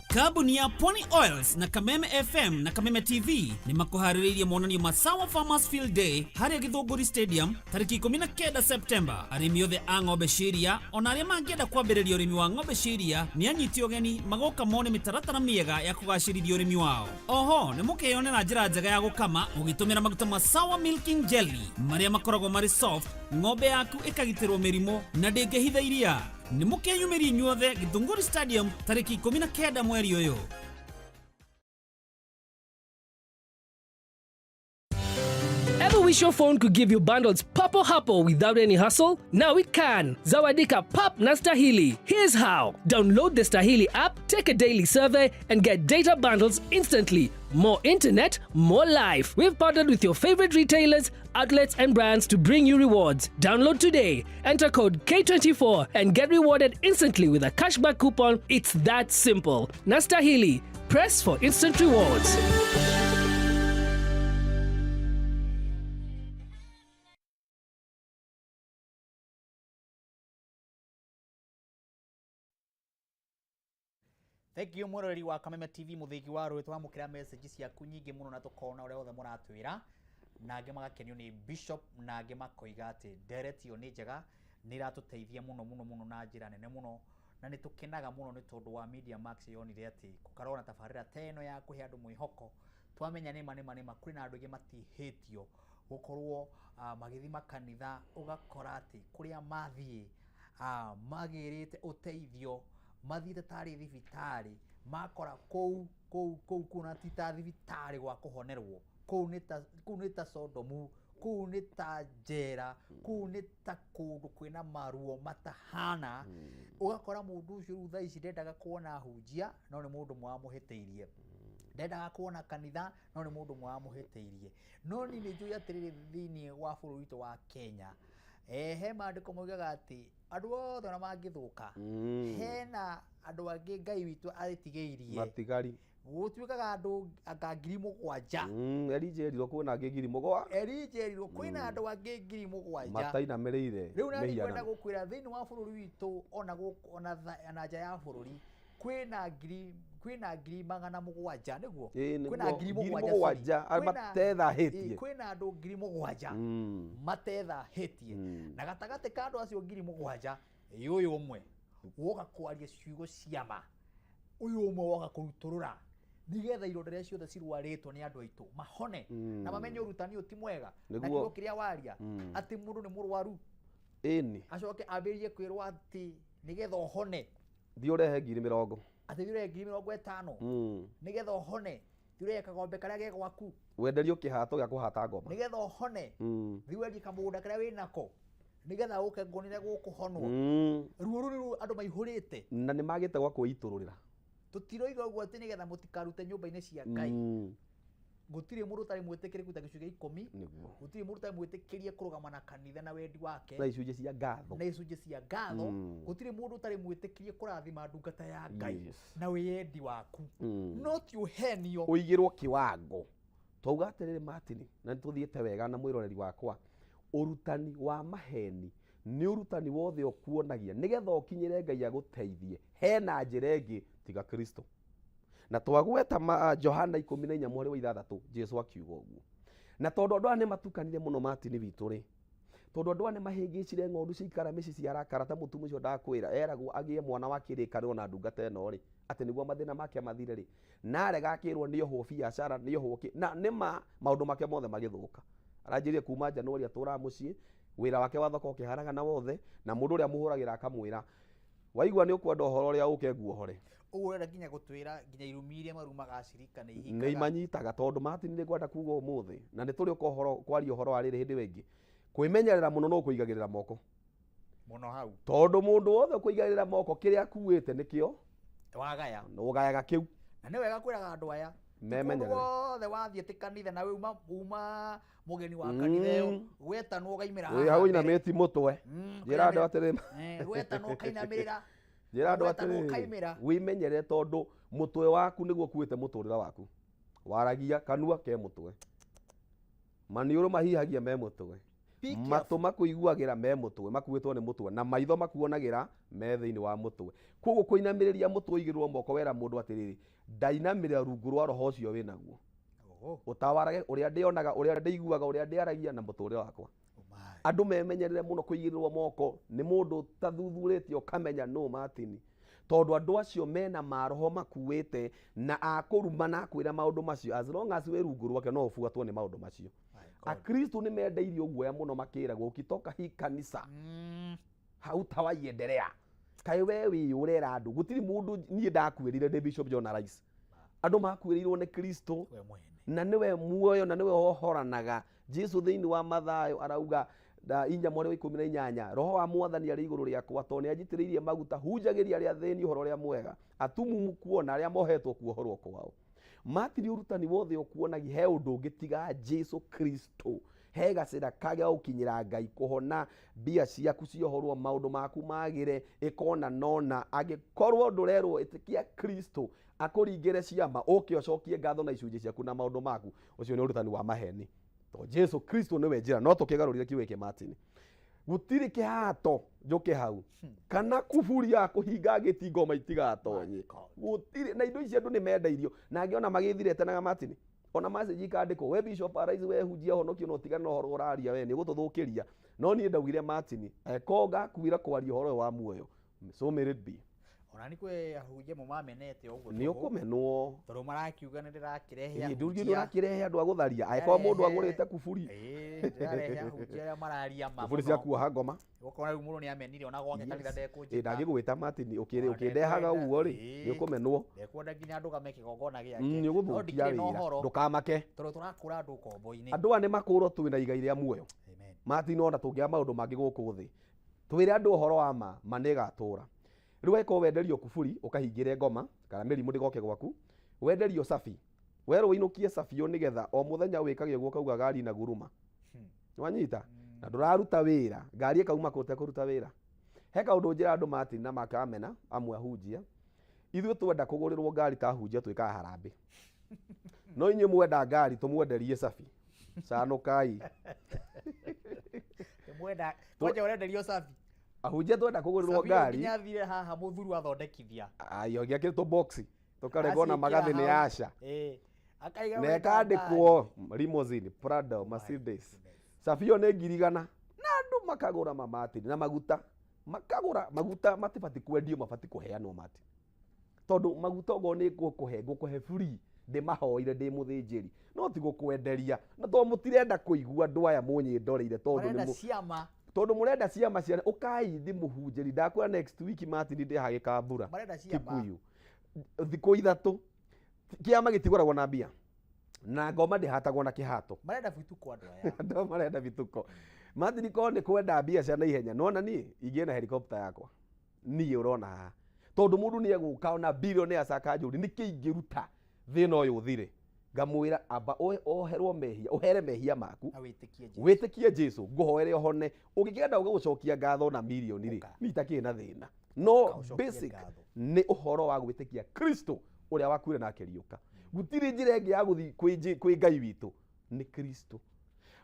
F: Kambuni ya Pwani Oils na Kameme FM na Kameme TV nĩ makũharĩrĩirie monanio ma Sawa Farmers Field Day harĩa Gĩthũngũri Stadium tarĩki 19 Septemba. Arĩmi othe a ng'ombe cia iria ona arĩa mangĩenda kwambĩrĩria ũrĩmi wa ng'ombe cia iria nĩ anyiti ũgeni magoka mone mĩtaratara mĩega ya kũgacĩrithia ũrĩmi wao. Oho nĩ mũkeyonera njĩra njega ya gũkama ũgĩtũmĩra maguta ma Sawa Milking Jelly marĩa makoragwo marĩ soft, ng'ombe yaku ĩkagitĩrwo mĩrimũ na ndĩngĩhitha iria. Nĩ mũkeyumĩria inyuothe Gĩthũngũri Stadium tarĩki 19 mweri ũyũ.
G: Ever wish your phone could give you bundles papo hapo without any hustle? Now it can. Zawadika Pap na Stahili. Here's how. Download the Stahili app, take a daily survey, and get data bundles instantly. More internet, more life. We've partnered with your favorite retailers, outlets, and brands to bring you rewards. Download today. Enter code K24 and get rewarded instantly with a cashback coupon. It's that simple. Nastahili. Press for instant rewards.
A: Thank you mwĩroreri wa Kameme TV mũthĩgi wa rũĩ, twamũkĩra message ciaku nyingĩ mũno na tũkona ũrĩa wothe mũratwĩra, na angĩ magakenio nĩ Bishop, na angĩ makoiga atĩ ndereti ĩyo nĩ njega, nĩ ĩratũteithia mũno mũno mũno na njĩra nene mũno, na nĩ tũkenaga mũno nĩ tondũ wa Media Max yonire atĩ gũkorwo na tabarĩra ta ĩno ya kũhe andũ mwĩhoko. Twamenya nĩma nĩma nĩma kwĩna andũ aingĩ matihĩtio gũkorwo magĩthiĩ makanitha, ũgakora atĩ kũrĩa mathiĩ magĩrĩte ũteithio, mathiĩte tarĩ thibitarĩ, makora kũu kũu kũu kũu na ti ta thibitarĩ gwa kũhonerwo, kũu nĩ ta kũu nĩ ta Sodomu, kũu nĩ ta njera, kũu nĩ ta kũndũ kwĩna maruo matahana. Ũgakora mũndũ ũcio rĩu thaa ici ndendaga kuona hunjia, no nĩ mũndũ mwamũhĩtĩirie, ndendaga kuona kanitha, no nĩ mũndũ mwamũhĩtĩirie. No niĩ nĩ njũĩ atĩrĩrĩ, thĩinĩ wa bũrũri witũ wa Kenya, he maandĩko moigaga atĩ andũ othe ona mangĩthũka, hena andũ angĩ Ngai witũ arĩtigĩirie
B: matigari.
A: Gũtuĩkaga andũ anga 7,000.
B: Elija erirwo kwĩna angĩ 7,000.
A: Elija erirwo kwĩna andũ angĩ 7,000
B: matainamĩrĩire
A: Rĩu nani ngwenda
B: mĩhianano.
A: Gũkwĩra thĩinĩ wa bũrũri witũ, ona gũkũ, ona nja ya bũrũri, kwĩna 700,000, nĩguo?
B: Ĩĩ, nĩguo.
A: Kwĩna ngiri
B: ngiri
A: mũgwanja,
B: mũgwanja,
A: sorry.
B: Matethahĩtie.
A: Ĩĩ, kwĩna andũ 7,000 matethahĩtie, na gatagatĩ ka andũ acio 7,000, ĩ ũyũ ũmwe woka kwaria ciugo ciama, ũyũ ũmwe woka kũrutũrũra nĩgetha ironda iria ciothe cirwarĩtwo nĩ andũ aitũ mahone na mamenye ũrutani ũyũ ti mwega na
B: Nĩguo.
A: kiugo kĩrĩa waria atĩ mũndũ nĩ mũrwaru,
B: Ĩni.
A: acoke ambĩrĩrie kwĩrwo atĩ nĩgetha ũhone
B: thiĩ ũrehe 20,000,
A: atĩ thiĩ ũrehe 50,000, nĩgetha ũhone thiĩ ũrehe kagombe karĩa ge gwaku,
B: wenderio kĩhato gĩa kũhata ngoma,
A: nĩgetha ũhone thiĩ wendie kamũgũnda karĩa wĩnako nĩgetha ũke ngonire gũkũhonwo. Ruo rũu nĩruo andũ maihũrĩte.
B: Na nĩ magĩte gwa kwĩitũrũrĩra.
A: Tũtiroiga ũguo atĩ nĩgetha mũtikarute nyũmba-inĩ cia Ngai. Gũtirĩ mũndũ ũtarĩ mwĩtĩkĩrie kũruta gĩcunjĩ gĩa ikũmi.
B: Nĩguo.
A: Gũtirĩ mũndũ ũtarĩ mwĩtĩkĩrie kũrũgama na kanitha na wendi wake
B: na icunjĩ cia ngatho,
A: na icunjĩ cia ngatho. Gũtirĩ mũndũ ũtarĩ mwĩtĩkĩrie kũrathima ndungata ya Ngai na wĩyendi waku, no ti ũhenio.
B: Ũigĩrwo kiwango. Twauga atĩrĩrĩ Martin, na nĩ tũthiĩte wega na mwĩroreri wakwa, ũrutani wa maheni nĩ ũrutani wothe ũkuonagia nĩgetha ũkinyĩre Ngai agũteithie hena njĩra ĩngĩ tiga Kristo. Na twagweta Johana 14 mũhari wa 6, Jesu akiuga ũguo. Na tondũ andũ aya nĩ matukanire mũno Martin witũ rĩ, tondũ andũ aya nĩ mahĩngĩcire ng'ondu ciaikara mĩciĩ ciarakara, ta mũtumia ũcio ndakwĩra eragwo agĩe mwana wa kĩrĩkanĩro na ndungata ĩno rĩ, atĩ nĩguo mathĩna make mathire rĩ, na arega akĩrwo nĩ ohwo biacara, nĩ ohwo kĩ, na nĩ ma maũndũ make mothe magĩthũka. Aranjĩrire kuma Januari atũraga mũciĩ, wĩra wake wa thoko ũkĩharagana wothe, na mũndũ ũrĩa mũhũragĩra akamwĩra waigua nĩ ũkwenda ũhoro ũrĩa ũke nguohore.
A: Ũguo ũrenda nginya gũtwĩra nginya irumi iria marumaga acirika nĩ
B: nĩ
A: ihikaga.
B: Imanyitaga tondũ Martin nĩ ngwenda kuga ũmũthĩ, na nĩ tũrĩũka ũhoro kwaria ũhoro wa rĩrĩ hĩndĩ ĩyo ĩngĩ, kwĩmenyerera mũno no kũigagĩrĩra moko
A: mũno hau,
B: tondũ mũndũ wothe ũkũigagĩrĩra moko kĩrĩa akuĩte nĩkĩo
A: wagaya.
B: Ũgayaga kĩu.
A: Na nĩ wega kwĩraga andũ aya
B: Memenyerere.
A: Mũndũ wothe wathiĩ ti kanitha na we uma mũgeni wa kanitha ĩyo, gwetanwo ũkaimĩra
B: wĩ
A: haha
B: hau
A: mbere.
B: ũinamĩti mũtwe. Njĩra andũ atĩrĩ,
A: Gwetanwo ũkainamĩrĩra,
B: njĩra andũ
A: gwetanwo
B: atĩrĩrĩ,
A: ũkaimĩra.
B: Wĩmenyerere tondũ mũtwe waku nĩguo ũkuĩte mũtũrĩre waku. Waragia kanua ke mũtwe, maniũrũ mahihagia me mũtwe,
A: Be
B: matũ
A: careful.
B: makũiguagĩra me mũtwe, makuĩtwo nĩ mũtwe, na maitho makuonagĩra me thĩinĩ wa mũtwe. Koguo kũinamĩrĩria mũtwe ũigĩrĩrwo moko wera mũndũ atĩrĩrĩ, ndainamĩrĩra rungu rwa roho ũcio wĩnaguo,
A: Oho.
B: ũtawarage ũrĩa ndĩonaga, ũrĩa ndĩiguaga, ũrĩa ndĩaragia na mũtũrĩre wakwa.
A: Oh my.
B: Andũ memenyerere mũno kũigĩrĩrwo moko nĩ mũndũ ũtathuthurĩtie ũkamenya nũ Martin, tondũ andũ acio mena maroho makuĩte na akũruma na akwĩra maũndũ macio, as long as wĩ rungu rwake no ũbuatwo nĩ maũndũ macio.
A: My God.
B: Akristo nĩ mendeirio guoya mũno, makĩragwo ukitoka hii kanisa hautawaiendelea. Kaĩ we wĩ ũrera andũ, gũtirĩ mũndũ niĩ ndakuĩrire ndĩ Bishop John Rice, andũ makuĩrĩirwo nĩ Kristo
A: We mwene.
B: Na nĩwe muoyo na nĩwe wohoranaga. Jesu thĩinĩ wa Mathayo arauga 4 mweri wa 18, roho wa mwathani arĩ igũrũ rĩakwa tondũ nĩ anjitĩrĩirie maguta hunjagĩria arĩa athĩni ũhoro ũrĩa mwega, atumumu kuona, arĩa mohetwo kuohorwo kwao. Matiri ũrutani wothe ũkuonagia he ũndũ ũngĩ tiga Jesu Kristo, he gacĩra kagĩa gũkinyĩra Ngai, kũhona mbia ciaku ciohorwo, maũndũ maku magĩre ĩkona nona. Angĩkorwo ndũrerwo ĩtĩkia Kristo akũringĩre ciama, ũke ũcokie ngatho na icunjĩ ciaku na maũndũ maku, ũcio nĩ ũrutani wa maheni, to Jesu Kristo nĩwe njĩra. No tũkĩgarũrire kiugo gĩkĩ Martin, Gũtirĩ kĩhato njũke hau kana kuburi ya kũhinga ngĩti ngoma itigatonye. Gũtirĩ na indo ici andũ nĩ mendeirio na angĩ ona magĩthirĩte na Martin ona message ikandĩkwo we Bishop Arise we hunjia honokio no tigana na ũhoro ũraria we nĩ ũgũtũthũkĩria. No niĩ ndaugire Martin eko ngakuira kwaria ũhoro ũyũ wa muoyo, so may it be.
A: Ona nĩ kwĩ ahunjia amwe mamenete ũguo
B: nĩ ũkũmenwo
A: tondũ marakiuga nĩ ndĩrakĩrehe
B: Ĩĩ, ndũngĩ ũrakĩrehe andũ a gũtharia angĩkorwo mũndũ agũrĩte kuburi.
A: Ĩĩ, ndĩrarehe ahunjia arĩa mararia ma
B: Kuburi
A: mũno.
B: cia kuoha ngoma.
A: Ũkona rĩu mũndũ nĩ amenire ona gwake kanitha
B: Ĩĩ,
A: ndekũnjĩta.
B: ndangĩgwĩta Martin
A: Ona
B: ũkĩndehaga
A: ndekwenda.
B: ũguo rĩ
A: Ĩĩ.
B: nĩ ũkũmenwo.
A: Ndekwenda nginya ndũgame kĩgongona gĩake.
B: Nĩ
A: No
B: ũgũthũkia
A: ndikĩrĩ na
B: wĩra
A: ũhoro
B: ndũkamake.
A: tondũ tũrakũra andũ ũkombo-inĩ.
B: Andũ aya nĩ makũrwo twĩ na igai rĩa muoyo.
A: Amen.
B: Martin ona tũngĩaga maũndũ mangĩ gũkũ thĩ twĩre andũ ũhoro wa ma ma nĩ ĩgatũra. Rĩu angĩkorwo wenderio kuburi ũkahingĩre ngoma kana mĩrimũ ndĩgoke gwaku, wenderio cabi werwo ũinũkie cabi ĩyo nĩgetha o mũthenya wĩkage ũguo ũkauga gari na guruma. Nĩwanyita? Na ndũraruta wĩra ngari ĩkauma kũ ũtekũruta wĩra. He kaũndũ njĩra andũ Martin na makamena amwe ahunjia, ithuĩ twenda kũgũrĩrwo ngari ta ahunjia twĩkaga harambĩ, no inyuĩ mwenda ngari tũmwenderie cabi canũkai.
A: Mwenda kwanja ũrenderio cabi.
B: Ahunjia twenda kũgũrĩrwo
A: Cabi ĩyo
B: ngari
A: nginya athire haha mũthuru athondekithia.
B: ayo gĩakĩrĩtwo box tũkaregwo na
A: Aciĩkĩra
B: magathĩ nĩ
A: hau.
B: aca.
A: Ĩĩ. Akaiga
B: Na
A: wenda
B: ĩkandĩkwo limousine Prado Mercedes cabi ĩyo nĩ 100,000 na andũ makagũra mamatini na maguta makagũra maguta matibati kwendio mabati kũheanwo mati tondũ maguta okorwo nĩ ngũkũhe ngũkũhe free ndĩmahoire ndĩ mũthĩnjĩri no ti gũkwenderia na tondũ mũtirenda kũigua andũ aya mũnyĩndoreire tondũ
A: Marenda
B: nĩ
A: ciama.
B: tondũ mũrenda ciama ciana ũkai ndĩmũhunjĩri ndakwĩra next week Martin ndĩ haha Gĩkambura
A: Marenda ciama.
B: Kikuyu thikũ ithatũ kĩama gĩtigũragwo na mbia na ngoma ndĩhatagwo na kĩhato.
A: Marenda bituko andũ aya.
B: Andũ marenda bituko Martin korwo nĩ kwenda mbia cia naihenya nona niĩ ingĩe na helicopter yakwa niĩ ũrona haha tondũ mũndũ nĩ egũka ona bilioni acaka njũri nĩkĩ ingĩruta thĩna ũyũ ũthire ngamwĩra amba oherwo mehia ũhere mehia maku
A: Na wĩtĩkie Jesũ.
B: wĩtĩkie Jesũ ngũhoere ũhone ũngĩkĩenda ũgũcokia ngatho na mirioni rĩ
A: Ũka.
B: niĩ itakĩrĩ na thĩna no
A: Ũka ũcokie
B: basic
A: ngatho.
B: nĩ ũhoro wa gwĩtĩkia Kristo ũrĩa wakuire na akĩriũka. Gũtirĩ njĩra ĩngĩ ya gũthiĩ kwĩ Ngai witũ nĩ Kristo.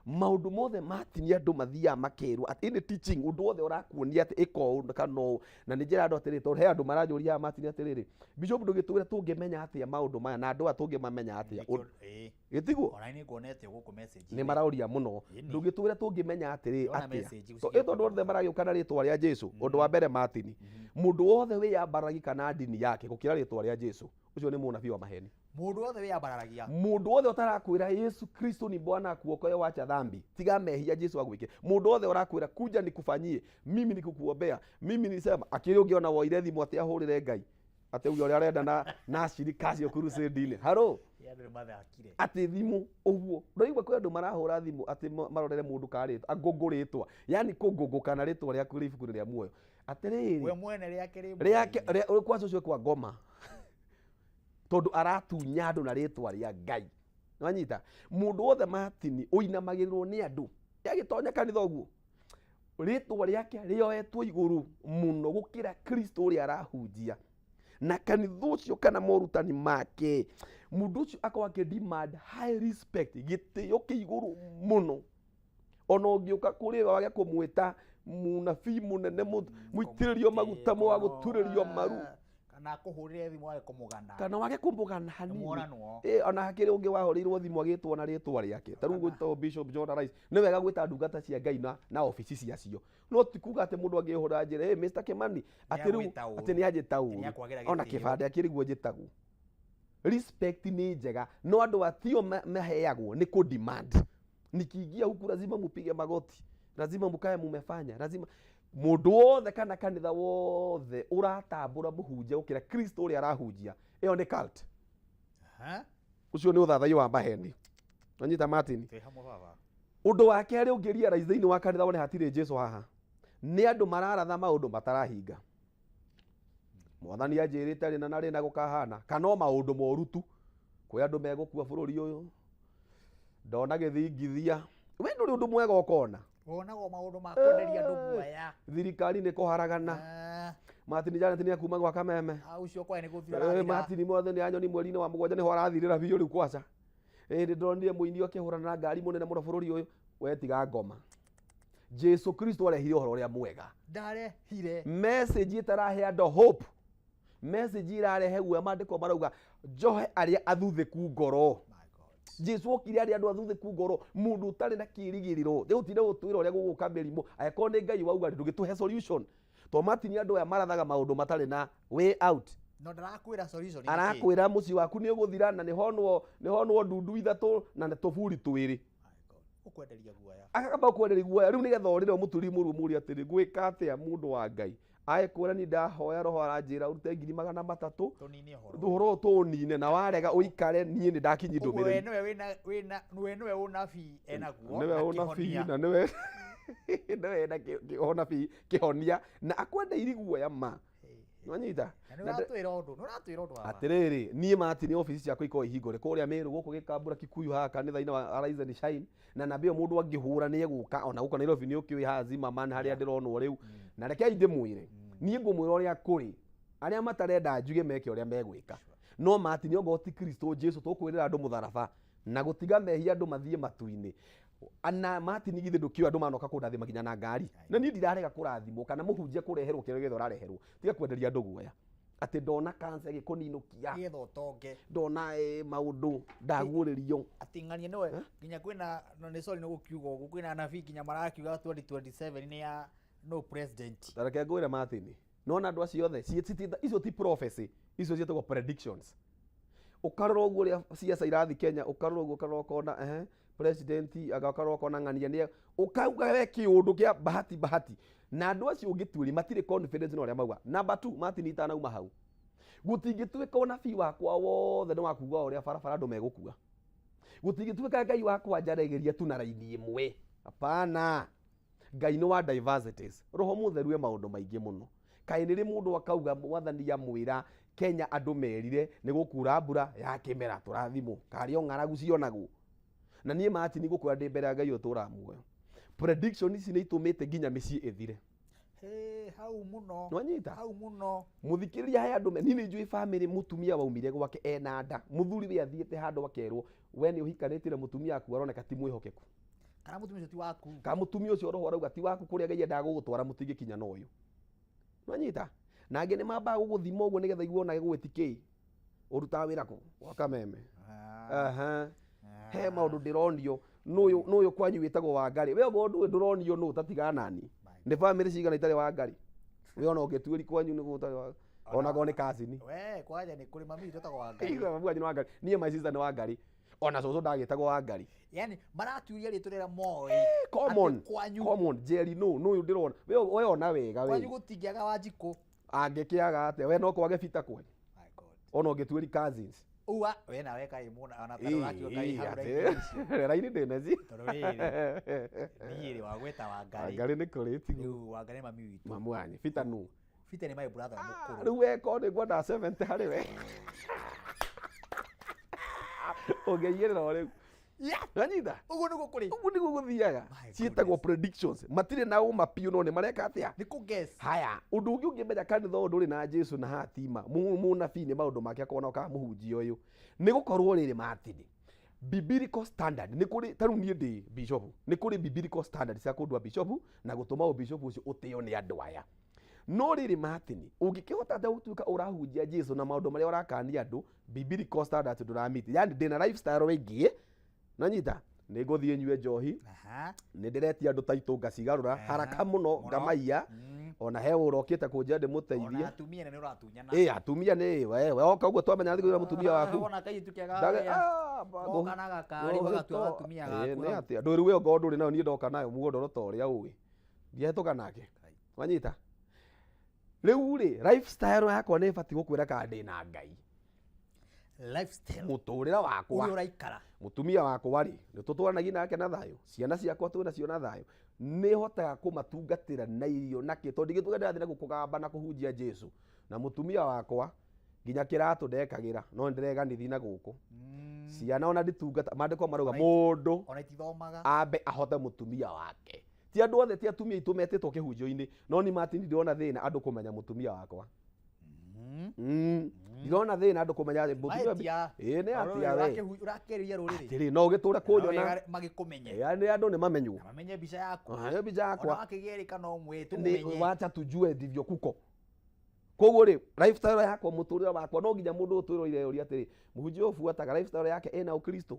B: Maũndũ mothe matinia andũ mathiaga makerwo atĩ any teaching ũndũ wothe ũrakuonia atĩ ĩka ũũ kana ũũ na nĩ njĩra andũ atĩrĩrĩ tondũ he andũ maranjũria haha matinia atĩrĩrĩ Bishop ndũgĩtwĩre tũngĩmenya atĩa maũndũ maya na andũ aya tũngĩmamenya atĩa.
A: Nĩkĩo, ĩĩ.
B: Gĩtiguo?
A: Ona niĩ nguonete gũkũ message
B: Nĩ marauria mũno.
A: Ĩni.
B: Ndũgĩtwĩre tũngĩmenya atĩrĩ
A: Ndĩrona
B: atĩa.
A: message
B: Ĩ tondũ othe maragĩũka na rĩtwa rĩa Jesũ. Ũndũ wa mbere Martin, mũndũ wothe wĩyambaragia kana ndini yake gũkĩra rĩtwa rĩa Jesũ, ũcio nĩ mũnabii wa maheni.
A: Mũndũ wothe wĩyambararagia.
B: Mũndũ wothe ũtarakwĩra Yesu Kristo ni Bwana akuokoe wacha dhambi, tiga mehia Jesu agwĩke. Mũndũ wothe ũrakwĩra kuja nikufanyie, mimi nikukuombea, mimi nisema, akĩrĩ ũngĩ ona woire thimũ atĩ ahũrĩre Ngai, atĩ auge ũrĩa arenda na acirika acio crusade-inĩ. Haro?
A: Ĩ, andũ nĩmathakire.
B: Atĩ thimũ ũguo. Ndũraigua kwĩ andũ marahũra thimũ atĩ marorere mũndũ kana rĩtwa, angũngũ rĩtwa. Yaani kũngũngũ kana rĩtwa rĩaku rĩ ibuku-inĩ rĩa muoyo. Atĩrĩrĩ.
A: We mwene rĩake rĩ
B: Rĩake,
A: muoyo-inĩ.
B: rĩa, kwa cũcũ kwa ngoma. Tondũ aratunya andũ na rĩtwa rĩa Ngai. Nĩwanyita? Mũndũ wothe Martin ũinamagĩrĩrwo nĩ andũ. Agĩtonya kanitha ũguo. Rĩtwa rĩake rĩoetwo igũrũ mũno gũkĩra Kristo ũrĩa arahunjia. Na kanitha ũcio kana morutani make, mũndũ ũcio akorwo akĩ demand high respect, gĩtĩo kĩ igũrũ mũno. Ona ũngĩũka kũrĩ we wage kũmwĩta mũnabii mũnene, mũitĩrĩrio maguta, mwa gũturĩrio maru.
A: Kana akũhũrĩre thimũ wage kũmũgana.
B: Kana wage kũmũgana hanini.
A: Mũranwo.
B: Ĩ, ona hakĩrĩ ũngĩ wahũrĩirwo thimũ agĩtwo na rĩtwa rĩake. Ta rĩu gwĩtwo Bishop John Rice. Nĩ wega gwĩta ndungata cia Ngai na obici ciacio. No ti kuga atĩ mũndũ angĩhũra njĩra, hey, Mr. Kimani, atĩ rĩu,
A: Nĩagwĩta ũru.
B: atĩ nĩanjĩta ũru.
A: Nĩakwagĩra
B: Ona
A: gĩtĩo.
B: kĩbandĩ akĩriguo njĩtagwo. Respect nĩ njega, no andũ atio maheagwo nĩ kũ demand. Nikiingia huku lazima mupige magoti, lazima mukae mumefanya, lazima mũndũ wothe kana kanitha wothe ũratambũra mũhunjia gũkĩra Kristo ũrĩa arahunjia, ĩyo nĩ cult.
A: Aha.
B: Ũcio nĩ ũthathaiya wa maheni. Wanyita Martin?
A: Twĩ hamwe baba.
B: Ũndũ wa kerĩ ũngĩ realize thĩinĩ wa kanitha wone hatirĩ Jesu haha, nĩ andũ mararatha maũndũ matarahinga. Mwathani anjĩrĩte rĩna na rĩna gũkahana, kana o maũndũ moru tu. Kwĩ andũ megũkua bũrũri ũyũ, ndona gĩthingithia. We ndũrĩ ũndũ mwega ũkona.
A: Wonagwo maũndũ ma kwenderia andũ guoya.
B: Thirikari nĩ kũharagana. Martin Janet nĩ akuma gwa Kameme.
A: Ũcio kwae nĩ gũthira arathira.
B: Martin mothe nĩ anyoni mweri-inĩ wa mũgwanja nĩho arathirĩra biũ rĩu kwaca. Nĩ ndonire mũini akĩhũrana na ngari mũnene mũno bũrũri ũyũ. We tiga ngoma. Jesu Kristo arehire ũhoro ũrĩa mwega.
A: Ndarehire
B: message ĩtarahe andũ hope, message irarehe guoya. Maandĩko marauga njohe arĩa athuthĩku ngoro.
A: My God.
B: Jesu okire arĩa andũ athuthĩku ngoro, mũndũ ũtarĩ na kĩĩrĩgĩrĩro. Rĩu tinde gũtwĩra ũrĩa gũgũka mĩrimũ, angĩkorwo nĩ Ngai wauga ndũgĩtũhe solution, to Martin andũ aya marathaga maũndũ matarĩ na way out.
A: No ndarakwĩra solution nĩ kĩĩ.
B: Arakwĩra mũciĩ waku nĩ ũgũthira na nĩhonwo ndundu ithatũ na nĩ tũburi twĩrĩ.
A: My God. Ũkwenderia guoya.
B: Akamba kwenderia guoya rĩu nĩgetha ũrĩre mũturi mũru mũri atĩrĩ, ngwĩka atĩa mũndũ wa Ngai? Aĩkwĩra niĩ ndahoya roho aranjĩra ũrute 300,000
A: Tũnine ũhoro.
B: Ũhoro ũyũ tũũnine, na warega ũikare niĩ nĩ ndakinyia
A: Ũguo we
B: ndũmĩrĩri.
A: nĩwe wĩna wĩna we nĩwe ũnabii enaguo
B: Nĩwe
A: na
B: ũnabii
A: kĩhonia.
B: na nĩwe nĩwe na ũnabii kĩhonia na akwendeiri guoya ma. Nĩwanyita?
A: Na nĩ ũratwĩra ũndũ, nĩ ũratwĩra ũndũ wa ma.
B: Atĩrĩrĩ, niĩ Martin obici ciakwa ikoragwo ihingũre kũrĩa Meru gũkũ Gĩkambura Kikuyu haha kanitha-inĩ wa Arise and Shine, na namba ĩyo mũndũ angĩhũra nĩ egũka ona gũkũ Nairobi nĩ ũkĩũĩ haha Zimmerman harĩa ndĩronwo rĩu. Na rekei ndĩmwĩre, niĩ ngũmwĩra ũrĩa kũrĩ, arĩa matarenda njuge meke ũrĩa megwĩka, no Martin ongorwo ti Kristo Jesu tũkwĩrĩra andũ mũtharaba na gũtiga mehia andũ mathiĩ matu-inĩ. Ana Martin githĩ ndũkĩũĩ andũ manoka kũndathima nginya na ngari, na niĩ ndirarega kũrathimwo kana mũhunjia kũreherwo kĩrĩa gĩothe ũrareherwo, tiga kwenderia andũ guoya atĩ ndona cancer ĩgĩkũninũkia,
A: Nĩgetha ũtonge.
B: Ndona maũndũ ndaguũrĩrio.
A: Atĩ ng'ania nĩwe nginya kwĩna no nĩ sorry nĩ gũkiuga ũguo, kwĩna anabii nginya marakiuga 2027 nĩ ya no president.
B: Ta reke ngwĩre Martin, nona andũ acio othe icio ti prophecy, icio ciĩtagwo predictions. Ũkarora ũguo ũrĩa ciaca irathi Kenya, ũkarora ũguo, ũkarora ũkona ehe president, ũkarora ũkona ng'ania nĩ ũkauga we kĩũndũ kĩa bahati bahati, na andũ acio ũngĩtuĩria matirĩ confidence na ũrĩa mauga. Number 2, Martin itanauma hau, gũtingĩtuĩka ũnabii wakwa wothe nĩ wa kuuga ũrĩa barabara andũ megũkua. Gũtingĩtuĩka Ngai wakwa njaragĩria tu na raini ĩmwe. Hapana, Ngai nĩ wa diversities. Roho mũtheru e maũndũ maingĩ mũno. Kaĩ nĩ rĩ mũndũ akauga mwathani amwĩra Kenya andũ merire nĩ gũkura mbura ya kĩmera tũrathimwo, karĩ o ng'aragu cionagwo. Na niĩ Martin ngũkwĩra ndĩ mbere ya Ngai ũtũraga muoyo, prediction ici nĩ itũmĩte nginya mĩciĩ ĩthire.
A: Hĩ, hau mũno.
B: Nĩwanyita?
A: Hau mũno.
B: Mũthikĩrĩria, he andũ niĩ nĩ njũĩ famĩlĩ mũtumia waumire gwake ena nda, mũthuri we athiĩte handũ akerwo we nĩ ũhikanĩtie na mũtumia waku aroneka ti mwĩhokeku,
A: Kana mũtumia ũcio ti waku.
B: Kana mũtumia ũcio roho arauga ti waku, kũrĩa Ngai endaga gũgũtwara mũtingĩkinya na ũyũ. Nĩwanyita? Na angĩ nĩ mambaga gũgũthima ũguo nĩgetha igue onage gwĩti kĩ ũrutaga wĩra kũ gwa Kameme. Aha. He maũndũ ndĩronio nũyũ kwanyu wĩtagwo Wangari, we okorwo ndũĩ ndũronio nũ tatiga nani. Nĩ famĩlĩ cigana itarĩ Wangari? We ona ũngĩtuĩri kwanyu nĩ gũtarĩ wa ona korwo nĩ cousin.
A: We kwanja nĩ kũrĩ mami witũ etagwo Wangari.
B: Igua mami wanyu nĩ Wangari, niĩ my sister nĩ Wangari, ona cũcũ ndagĩtagwo Wangari.
A: Yani maraturia rĩtwa rĩrĩa moĩ.
B: Common.
A: Atĩ kwanyu.
B: Common Jerry nũ nũyũ ndĩrona we ona wega we.
A: Kwanyu gũtingĩaga Wanjikũ.
B: Angĩkĩaga atĩa we no kwage bita kwanyu?
A: My God.
B: Ona ũngĩtuĩri cousins.
A: Uwa we nawe kaĩ mũna ona ta ũrakiuga kaĩ hau raini icio.
B: Raini ndĩnaci.
A: Tondũ rĩrĩ niĩ rĩ wagweta Wangari.
B: Wangari nĩ kũrĩ tiguo.
A: Rĩu Wangari nĩ mami witũ.
B: Mamu wanyu bita nũ?
A: Bita nĩ my brother mũkũrũ.
B: Rĩu weko nĩ ngwenda 70 harĩ we. Ũngĩaiyĩrĩra o rĩu.
A: Yeah.
B: Nĩwanyita?
A: Ũguo nĩguo kũrĩ.
B: Ũguo nĩguo gũthiaga.
A: My
B: Ciĩtagwo
A: goodness.
B: predictions. Matirĩ na ũma biũ no nĩ mareka atĩa?
A: Nĩ kũ guess.
B: Haya, ũndũ ũngĩ ũngĩmenya kanitha ũyũ ndũrĩ na Jesu na hatima mũnabii nĩ maũndũ make akorwo na mũhunjia ũyũ, nĩ gũkorwo rĩrĩ Martin, biblical standard nĩ kũrĩ, ta rĩu niĩ ndĩ bishop, nĩ kũrĩ biblical standard cia kũndua bishop na gũtũma ũbishop ũcio ũtĩo nĩ andũ aya. No rĩrĩ Martin, ũngĩkĩhota atĩa gũtuĩka ũrahunjia Jesu na maũndũ marĩa ũrakania andũ biblical standards ndũramiti? Yani ndĩna lifestyle ĩngĩ, nanyita nĩ ngũthiĩ nyue njohi,
A: Aha.
B: nĩ ndĩretia andũ taitũ ngacigarũra haraka mũno,
A: Mũno.
B: ngamaiya, ona he ũrokĩte kũnjia ndĩmũteithie.
A: Ona atumia nĩ ũratunyana.
B: Ĩ atumia nĩ we woka ũguo twamenya thikũ ira mũtumia waku.
A: Wona kairĩtu kega
B: Ndage-
A: harĩa.
B: Ah, ba-
A: Goka na gakari,
B: Gũhĩtwo.
A: bagatua atumia
B: Ĩ,
A: gaku
B: nĩ
A: hau.
B: atĩa ndũĩ rĩu we ongorwo ndũrĩ nayo, niĩ ndoka nayo muondoro ta ũrĩa ũĩ ndiahĩtũka nake. Wanyita? Rĩu rĩ lifestyle yakwa nĩ ĩbatiĩ gũkwĩra kana ndĩna Ngai.
A: Lifestyle.
B: Mũtũrĩre wakwa.
A: Ũrĩa ũraikara.
B: Mũtumia wakwa rĩ, nĩ tũtwaranagia nake na thayũ, ciana ciakwa twĩ nacio na thayũ, nĩ hotaga kũmatungatĩra na irio na kĩ, tondũ ndingĩtuĩka ndĩrathiĩ na kũgamba na kũhunjia Jesu na mũtumia wakwa nginya kĩratũ ndekagĩra, no nĩndĩreganithi na gũkũ. Ciana ona nditungata, maandĩko marauga mũndũ
A: Ona itithomaga.
B: ambe ahote mũtumia wake. Ti andũ othe, ti atumia aitũ metĩtwo kĩhunjio-inĩ, no nĩ Martin ndĩrona thĩna andũ kũmenya mũtumia wakwa. Ndirona thĩna andũ kũmenya atĩ mũtumia ĩĩ nĩ atĩa we
A: ũrakĩrĩria rũrĩrĩ
B: atĩrĩ no ũgĩtũre kũnyona
A: magĩkũmenye
B: nĩ andũ nĩ mamenywo
A: mamenye mbica yaku
B: ona mbica yakwa
A: ona wakĩgĩrĩka no mwĩ tũmenye
B: wacha tujue ndivyo kuko. Koguo rĩ lifestyle yakwa mũtũrĩre wakwa no nginya mũndũ ũtwĩroire ũria atĩrĩ mũhunjia ũbuataga lifestyle yake ĩna ũkristo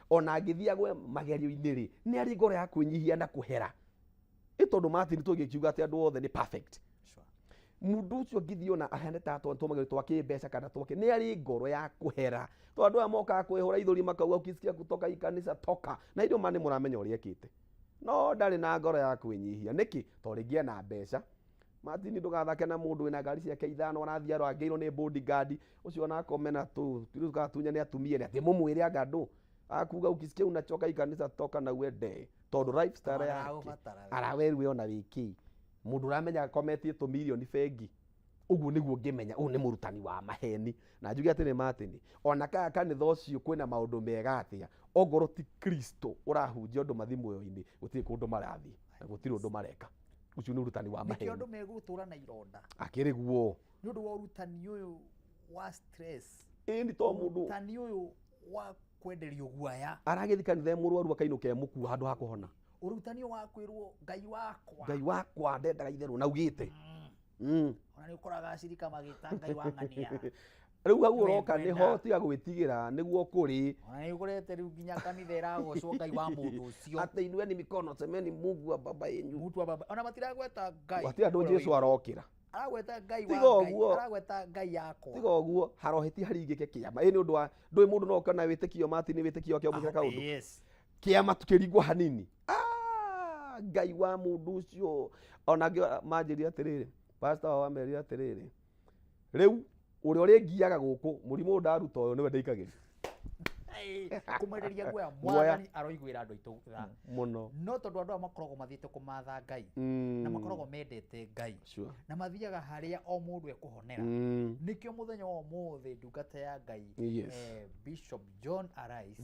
B: ona angĩthiĩ agwe magerio-inĩ rĩ nĩ arĩ ngoro ya kwĩnyihia na kũhera ĩ tondũ Martin tũngĩkiuga atĩ andũ othe nĩ perfect. Mũndũ ũcio ngĩthiĩ ona ahane ta tũmagerio twa kĩmbeca kana twake nĩ arĩ ngoro ya kũhera tondũ andũ aya mokaga kwĩhũra ithũri makauga ukisikia kutoka hii kanitha toka na indo ma nĩ mũramenya ũrĩa ekĩte no ndarĩ na ngoro ya kwĩnyihia nĩkĩ tondũ rĩngĩ ena mbeca. Martin ndũgathake na mũndũ wĩna ngari ciake ithano arathiĩ arangĩirwo nĩ bodyguard ũcio ona akomena tũgatunya nĩ atumia nĩ atĩ mũmwĩre anga ndũ akuga ukisikia unachoka hii kanitha toka na uende tondũ lifestyle yake arawerwe ona wĩkĩ mũndũ ũramenya akometie tũmirioni bengi ũguo nĩguo ngĩmenya ũyũ nĩ mũrutani wa maheni na njuge atĩrĩ Martin ona kaya kanitha ũcio kwĩna maũndũ mega atĩa ongorwo ti Kristo ũrahunjia ũndũ mathiĩ muoyo-inĩ gũtirĩ kũndũ marathiĩ na gũtirĩ ũndũ mareka ũcio nĩ ũrutani wa maheni
A: nĩkĩo andũ megũtũra na ironda
B: akĩrĩ guo
A: nĩ ũndũ wa ũrutani ũyũ wa stress
B: ĩni to mũndũ
A: ũrutani ũyũ wa kwenderio guaya
B: aragĩthiĩ kanitha e mũrwaru akainũka e mũkuo handũ ha kũhona
A: ũrutani wa kwĩrwo Ngai wakwa
B: Ngai wakwa ndendaga itherũ na ugĩte
A: ona nĩ ũkoraga acirika magĩta Ngai wa ng'ania
B: rĩu hau ũroka nĩho tiga gwĩtigĩra nĩguo kũrĩ
A: ona nĩ ũkorete rĩu nginya kanitha ĩragocwo Ngai wa mũndũ ũcio
B: atĩ inueni mikono semeni Mungu wa baba yenyu
A: Mungu wa baba ona matiragweta Ngai
B: gũtirĩ andũ Jesu arokĩra
A: aragweta Ngai wa Ngai aragweta Ngai yakwa
B: tiga ũguo haroheti haringĩke kĩama ĩ nĩ ũndũ wa ndũĩ mũndũ no ũkona wĩtĩkio Martin wĩtĩkio wake ũmwĩkĩra kaũndũ kĩama tukĩringwo hanini Ngai wa mũndũ ũcio ona manjĩrire atĩrĩrĩ pastor wao amerire atĩrĩrĩ rĩu ũrĩa ũrĩngiaga gũkũ mũrimũ ũyũ ndaruta ũyũ nĩwe ndĩikagĩria
A: kũmenderia guoya mwathani aroiguĩra andũ aitũ tha
B: mũno
A: no tondũ andũ aya makoragwo mathiĩte kũmatha Ngai na makoragwo mendete Ngai na mathiaga harĩa o mũndũ ekũhonera nĩkĩo mũthenya wa ũmũthĩ ndungata ya Ngai Bishop John Arise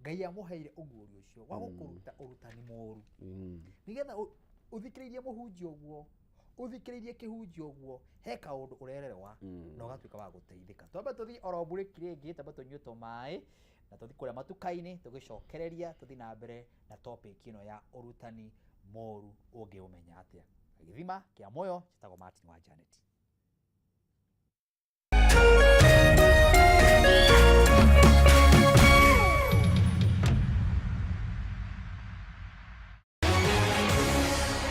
A: Ngai amũheire ũguũrio ũcio wa gũkũruta ũrutani mũru nĩgetha ũthikĩrĩirie mũhunjia ũguo ũthikĩrĩirie kĩhunjio ũguo he kaũndũ ũrererwa na ũgatuĩka wa gũteithĩka. Twambe tũthiĩ oro mburĩki rĩngĩ, twambe tũnyue tũmaĩ na tũthiĩ kũrĩa matuka-inĩ tũgĩcokereria tũthiĩ na mbere na topic ĩno ya ũrutani mũru ũngĩũmenya atĩa. Gĩthima kĩa muoyo gĩtagwo Martin wa Janet.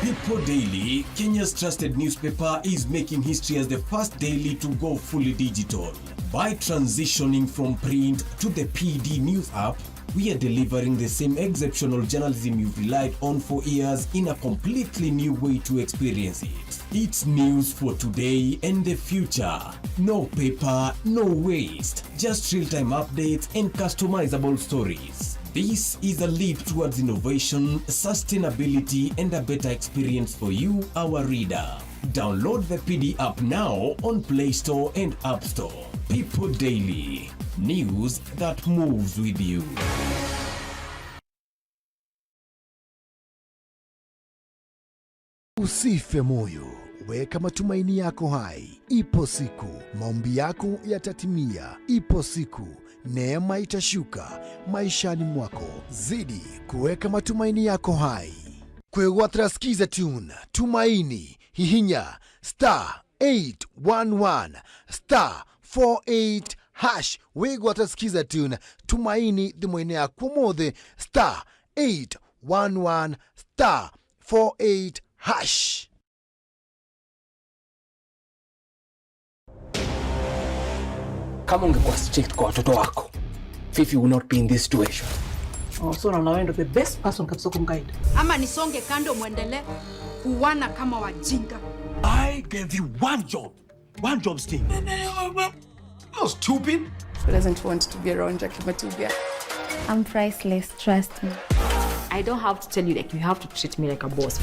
D: People Daily, Kenya's trusted newspaper, is making history as the first daily to go fully digital. By transitioning from print to the PD News app, we are delivering the same exceptional journalism you've relied on for years in a completely new way to experience it. It's news for today and the future. No paper, no waste. Just real-time updates and customizable stories. This is a leap towards innovation, sustainability, and a better experience for you, our reader. Download the PD app now on Play Store and App Store. People Daily. News that moves with you.
H: Usife moyo, weka matumaini yako hai. Ipo siku maombi yako yatatimia. Ipo siku neema itashuka maishani mwako. Zidi kuweka matumaini yako hai. Kwegwatira Skiza Tune, Tumaini, hihinya star 811 star 48 hash. Wigwatira Skiza Tune, Tumaini thimũ-inĩ yaku ũmũthĩ star 811 star 48 hash.
I: Kama ungekuwa strict kwa watoto wako, Fifi will not be in this situation.
J: Oh, so na wewe ndo the best person kabisa kumguide.
K: Ama nisonge kando muendelee kuwana kama wajinga.
D: I gave you one job. One job, Steve.
E: Not stupid.
L: Who doesn't want to be around Jackie Matubia?
M: I'm priceless, trust me.
N: I don't have to tell you, like, you have to treat me like a boss.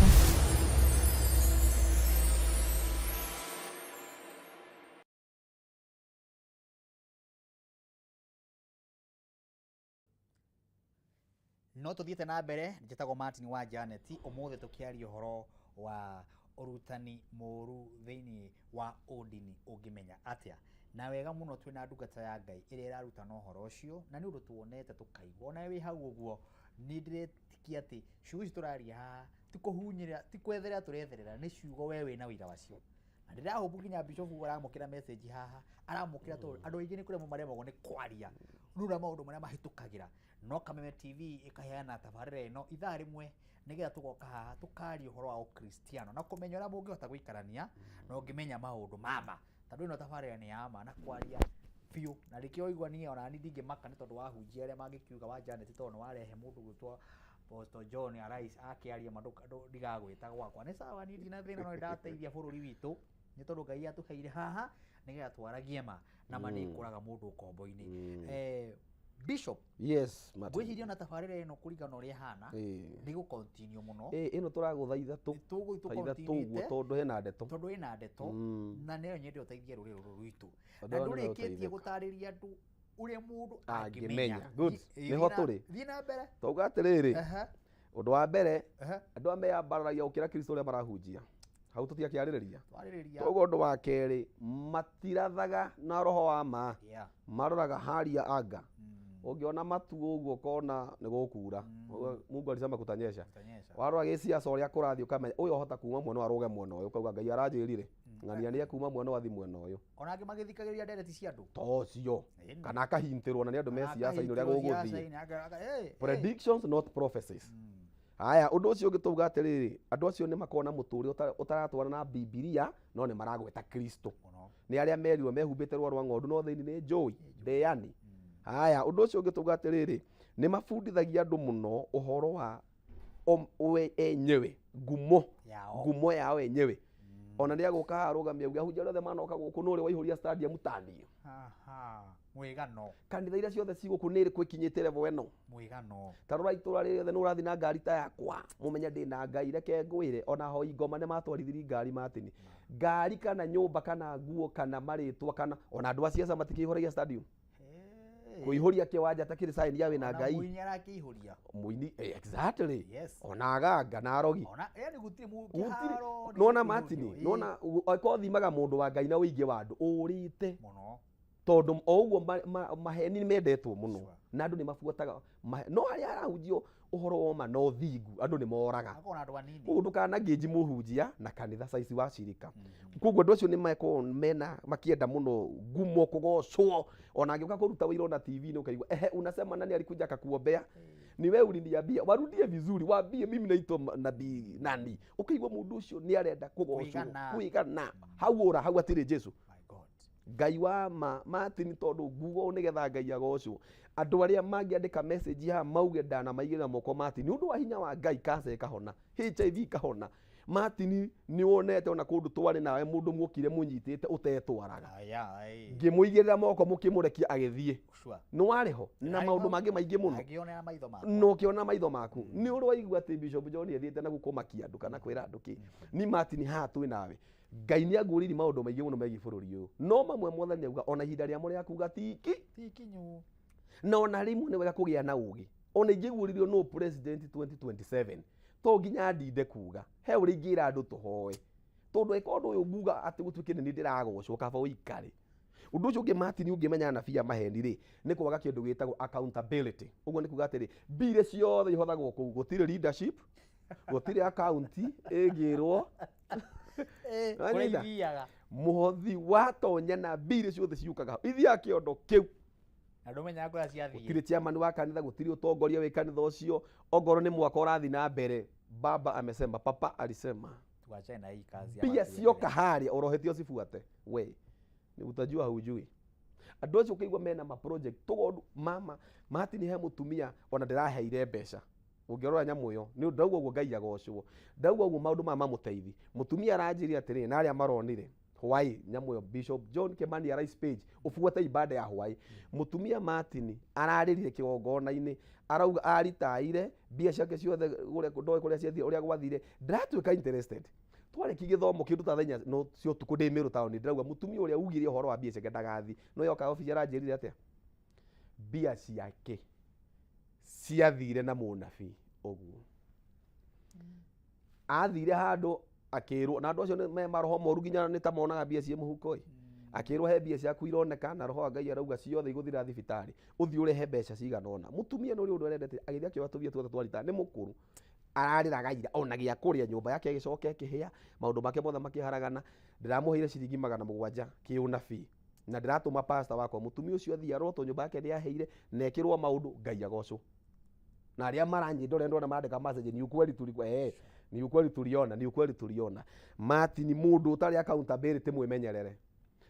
A: No tuthiĩte na mbere, njĩtagwo Martin wa Janet, ũmũthĩ tũkĩaria ũhoro wa Ũrutani mũũru thĩinĩ wa ũndini ũngĩmenya atĩa? Na wega mũno twĩna ndungata ya Ngai ĩrĩa ĩrarutana ũhoro ũcio, na nĩ ũndũ tuonete tũkaigua. Onawe wĩ hau ũguo, nĩ ndĩretĩkia atĩ ciugo ici tũraria haha ti kũhunyĩra, ti kwetherera tũretherera, nĩ ciugo we wĩna ũira wacio. Na ndĩrahũbu nginya bishofu aramũkĩra message haha, aramũkĩra tondũ andũ aingĩ nĩ kũremwo maremagwo nĩ kwaria nĩ ũndũ wa maũndũ marĩa mahĩtũkagĩra. No Kameme TV ĩkaheana tabarĩra ĩno ithaa rĩmwe nĩgetha tũgoka haha tũkaria ũhoro wa ũkristiano na kũmenya ũrĩa mũngĩhota gũikarania na ũngĩmenya maũndũ ma ma, tondũ ĩno tabarĩra nĩ ya ma na kwaria biũ. Na rĩkĩo waigua niĩ ona niĩ ndingĩmaka nĩ tondũ wa ahunjia arĩa mangĩkiuga wa Janet, tondũ nĩ warehe mũndũ gwĩtwo Apostle John Arais akĩaria ma ndigagwĩta gwakwa. Nĩ sawa, niĩ ndina thĩna, no nĩndateithia bũrũri witũ nĩ tondũ Ngai atũheire haha nĩgetha twaragie ma, na ma nĩ ĩkũraga mũndũ ũkombo-inĩ. Bishop,
B: Yes, Martin.
A: ngwĩciria ona tabarĩra ĩno kũringana na ũrĩa ĩhana nĩ gũ continue mũno.
B: Ĩno tũragũthaitha tũ
A: Tũgũ-
B: thaitha
A: tũ
B: tũguo
A: continue-ĩte.
B: tondũ hena ndeto.
A: Tondũ ĩna ndeto na nĩyo nyende ũteithie rũrĩrĩ rũrũ rwitũ.
B: Tondũ
A: Na
B: ĩyo nĩyo
A: ndũrĩkĩtie
B: ũteithĩka.
A: gũtarĩria andũ ũrĩa mũndũ
B: Angĩmenya.
A: angĩmenya.
B: Good. Nĩho tũrĩ.
A: Thiĩ na mbere.
B: Twauga atĩrĩrĩ, ũndũ wa mbere, andũ aya meyambararagia gũkĩra Kristo ũrĩa marahunjia. Hau tũtiakĩarĩrĩria.
A: Twarĩrĩria.
B: Koguo ũndũ wa kerĩ, matirathaga na roho wa ma. Maroraga haria anga. Ũngĩona matu ũguo ũkona nĩ gũkura. Mungu alisema kutanyesha.
A: Kutanyesha.
B: Warora gĩciaca ũrĩa kũrathiĩ ũkamenya ũyũ ahota kuma mwena ũyũ arũge mwena ũyũ, ũkauga Ngai aranjĩrire. Ng'ania nĩ ekuma mwena ũyũ athiĩ mwena ũyũ.
A: Ona angĩ magĩthikagĩrĩria ndereti cia andũ.
B: To ũcio. Kana akahintĩrwo na nĩ andũ me
A: Kana
B: ciaca-inĩ ũrĩa
A: akahintĩrwo
B: gũgũthiĩ.
A: ciaca-inĩ,
B: Predictions not prophecies. Haya, ũndũ ũcio ũngĩ tauga atĩrĩrĩ, andũ acio nĩ makoragwo na mũtũrĩre ũtaratwarana na Bibilia, no nĩ maragweta Kristo. Nĩ arĩa merirwo mehumbĩte rũa rwa ng'ondu no thĩinĩ nĩ njũi, ndĩani. Haya, ũndũ ũcio ũngĩ tauga atĩrĩrĩ, nĩ mabundithagia andũ mũno ũhoro wa we enyewe, ngumo.
A: Yao.
B: Ngumo yao enyewe. Ona nĩ agũka haha arũgamie auge, ahunjia arĩa othe manoka gũkũ nũ ũrĩa waihũria stadium ta niĩ.
A: Mwĩgano.
B: Kanitha iria ciothe ci gũkũ nĩ ĩrĩkũ ĩkinyĩte level ĩno?
A: Mwĩgano.
B: Ta rora itũra rĩothe nĩ ũrathiĩ na ngari ta yakwa, mũmenye ndĩ na Ngai, reke ngwĩre, ona hoi ngoma nĩ matwarithirie ngari Martin. Ngari kana nyũmba kana nguo kana marĩtwa kana ona andũ a ciaca matikĩihũragia stadium. Kũihũria kĩwanja ta kĩrĩ sign ya wĩna
A: Ona
B: Ngai.
A: mũini arakĩihũria.
B: Mũini, exactly.
A: Yes.
B: Ona aganga na arogi.
A: Ona, yani gũtirĩ
B: Gũtirĩ.
A: kĩharo, nĩ
B: Nona
A: gũkĩihũrio.
B: Martin, nona, angĩkorwo thimaga mũndũ wa Ngai na ũingĩ wa andũ, ũrĩte.
A: Mũno.
B: Tondũ o ũguo maheni nĩ mendetwo mũno. Na andũ nĩ mabuataga no harĩa harahunjio ũhoro wa ma na ũthingu, andũ nĩ moraga.
A: Hakoragwo na andũ anini.
B: Koguo ndũkanangĩnji mũhunjia na kanitha size wa cirika. Koguo andũ acio nĩ makoragwo mena makĩenda mũno ngumo kũgocwo. Ona angĩũka kũruta wĩra ona TV-inĩ ũkaigua, ehe, unasema nani alikuja akakuombea? Ni wewe uliniambia, warudie vizuri, waambie mimi naitwa nabii nani. Ũkaigua mũndũ ũcio nĩ arenda kũgocwo.
A: Kũigana.
B: Kũigana. Hau ũra, hau hatirĩ Jesu. Ngai wa ma, Martin, tondũ nguga ũũ nĩgetha Ngai agocwo. Andũ arĩa mangĩandĩka message haha mauge ndanamaigĩrĩra moko Martin, nĩ ũndũ wa hinya wa Ngai, cancer ĩkahona, HIV ĩkahona. Martin, nĩ wonete ona kũndũ twarĩ nawe mũndũ muokire mũnyitĩte ũtetwaraga. Ngĩmũigĩrĩra moko mũkĩmũrekia agĩthiĩ. Nĩ warĩ ho na
A: Ndarĩ
B: maũndũ
A: ho.
B: mangĩ maingĩ mũno.
A: Ngĩonera maitho makwa.
B: Na ũkĩona maitho maku. Nĩ ũrĩ waigua atĩ Bishop John athiĩte na gũkũmakia andũ kana kwĩra andũ kĩ. Ni Martin haha twĩ nawe. Ngai nĩ anguũrĩirie maũndũ maingĩ mũno megiĩ bũrũri ũyũ. No mamwe mwathani auga ona ihinda rĩamo rĩa kuga ti
A: Ti kinyu.
B: Na ona rĩmwe nĩ wega kũgĩa na ũgĩ. Ona ingĩguũrĩrio nũ president 2027, to nginya ndinde kuga. He ũrĩa ingĩra andũ tũhoe. Tondũ angĩkorwo ũndũ ũyũ nguga atĩ gũtuĩke nĩ niĩ ndĩragocwo, kaba ũikare. Ũndũ ũcio ũngĩ Martin ũngĩmenya anabii a maheni rĩ, nĩ kwaga kĩndũ gĩtagwo accountability. Ũguo nĩ kuga atĩrĩ, mbirĩ ciothe ihothagwo kũu, gũtirĩ leadership, gũtirĩ account ĩngĩrwo.
A: Kũrĩa
B: Wanyita?
A: ithiaga.
B: Mũhothi watonya na mbirĩ ciothe ciũkaga hau. Ithiaga kĩondo kĩu.
A: Na ndũmenyaga kũrĩa ciathiĩ.
B: Gũtirĩ chairman wa kanitha, gũtirĩ ũtongoria wĩ kanitha ũcio. Ongorwo nĩ mwaka ũrathiĩ na mbere, baba amesema, papa alisema.
A: Tuachane na hii kazi ya
B: Mbia
A: watu
B: cioka harĩa, orohete ũcibuate. We, nĩ utajua hujui. Andũ acio ũkaigua mena ma project, tũgondu, mama, Martin he mũtumia ona ndĩraheire mbeca. Ũngĩrora nyamũ ĩyo, nĩ ndauga ũguo Ngai agocwo. Ndauga ũguo maũndũ maya mamũteithi. Mũtumia aranjĩrire atĩrĩrĩ, na arĩa maronire, Hawaii, nyamũ ĩyo Bishop John Kimani Arise page, ũbuate ibada ya Hawaii. Mũtumia Martin ararĩrire kĩgongona-inĩ, arauga aritaire mbia ciake ciothe kũrĩa ndoĩ kũrĩa ciathire, ũrĩa gwathire, ndaratuĩka interested. Twarĩkia gĩthomo kĩndũ ta thaa inya no cia ũtukũ ndĩ Meru town, ndĩrauga mũtumia ũrĩa ugire ũhoro wa mbia ciake ndagathiĩ. No yoka obici aranjĩrire atĩa? Mbia ciake ciathire na mũnabii ũguo. Athire handũ Akĩrwo na andũ acio nĩ me maroho moru nginya nĩ ta monaga mbia ciĩ mũhuko ĩ. Akĩrwo he mbia ciaku ironeka na roho wa Ngai arauga ciothe igũthira thibitarĩ, ũthiĩ ũrehe mbeca cigana ũna. Mũtumia nĩ ũrĩ ũndũ arendete, agĩthiĩ akĩoya tũbia tuothe twa rita, nĩ mũkũrũ, ararĩraga ira ona gĩa kũrĩa, nyũmba yake ĩgĩcoka ĩkĩhĩa, maũndũ make mothe makĩharagana. Ndĩramũheire ciringi 700 kĩũnabii na ndĩratũma pastor wakwa, mũtumia ũcio athiĩ arotwo nyũmba yake nĩ yahĩire na ekĩrwo maũndũ, Ngai agocwo. Na arĩa maranyinda ũrĩa ndona mandĩka message, ni ukweli tulikuwa, ni ukweli tuliona, ni ukweli tuliona. Martin, mũndũ ũtarĩ accountability mwĩmenyerere.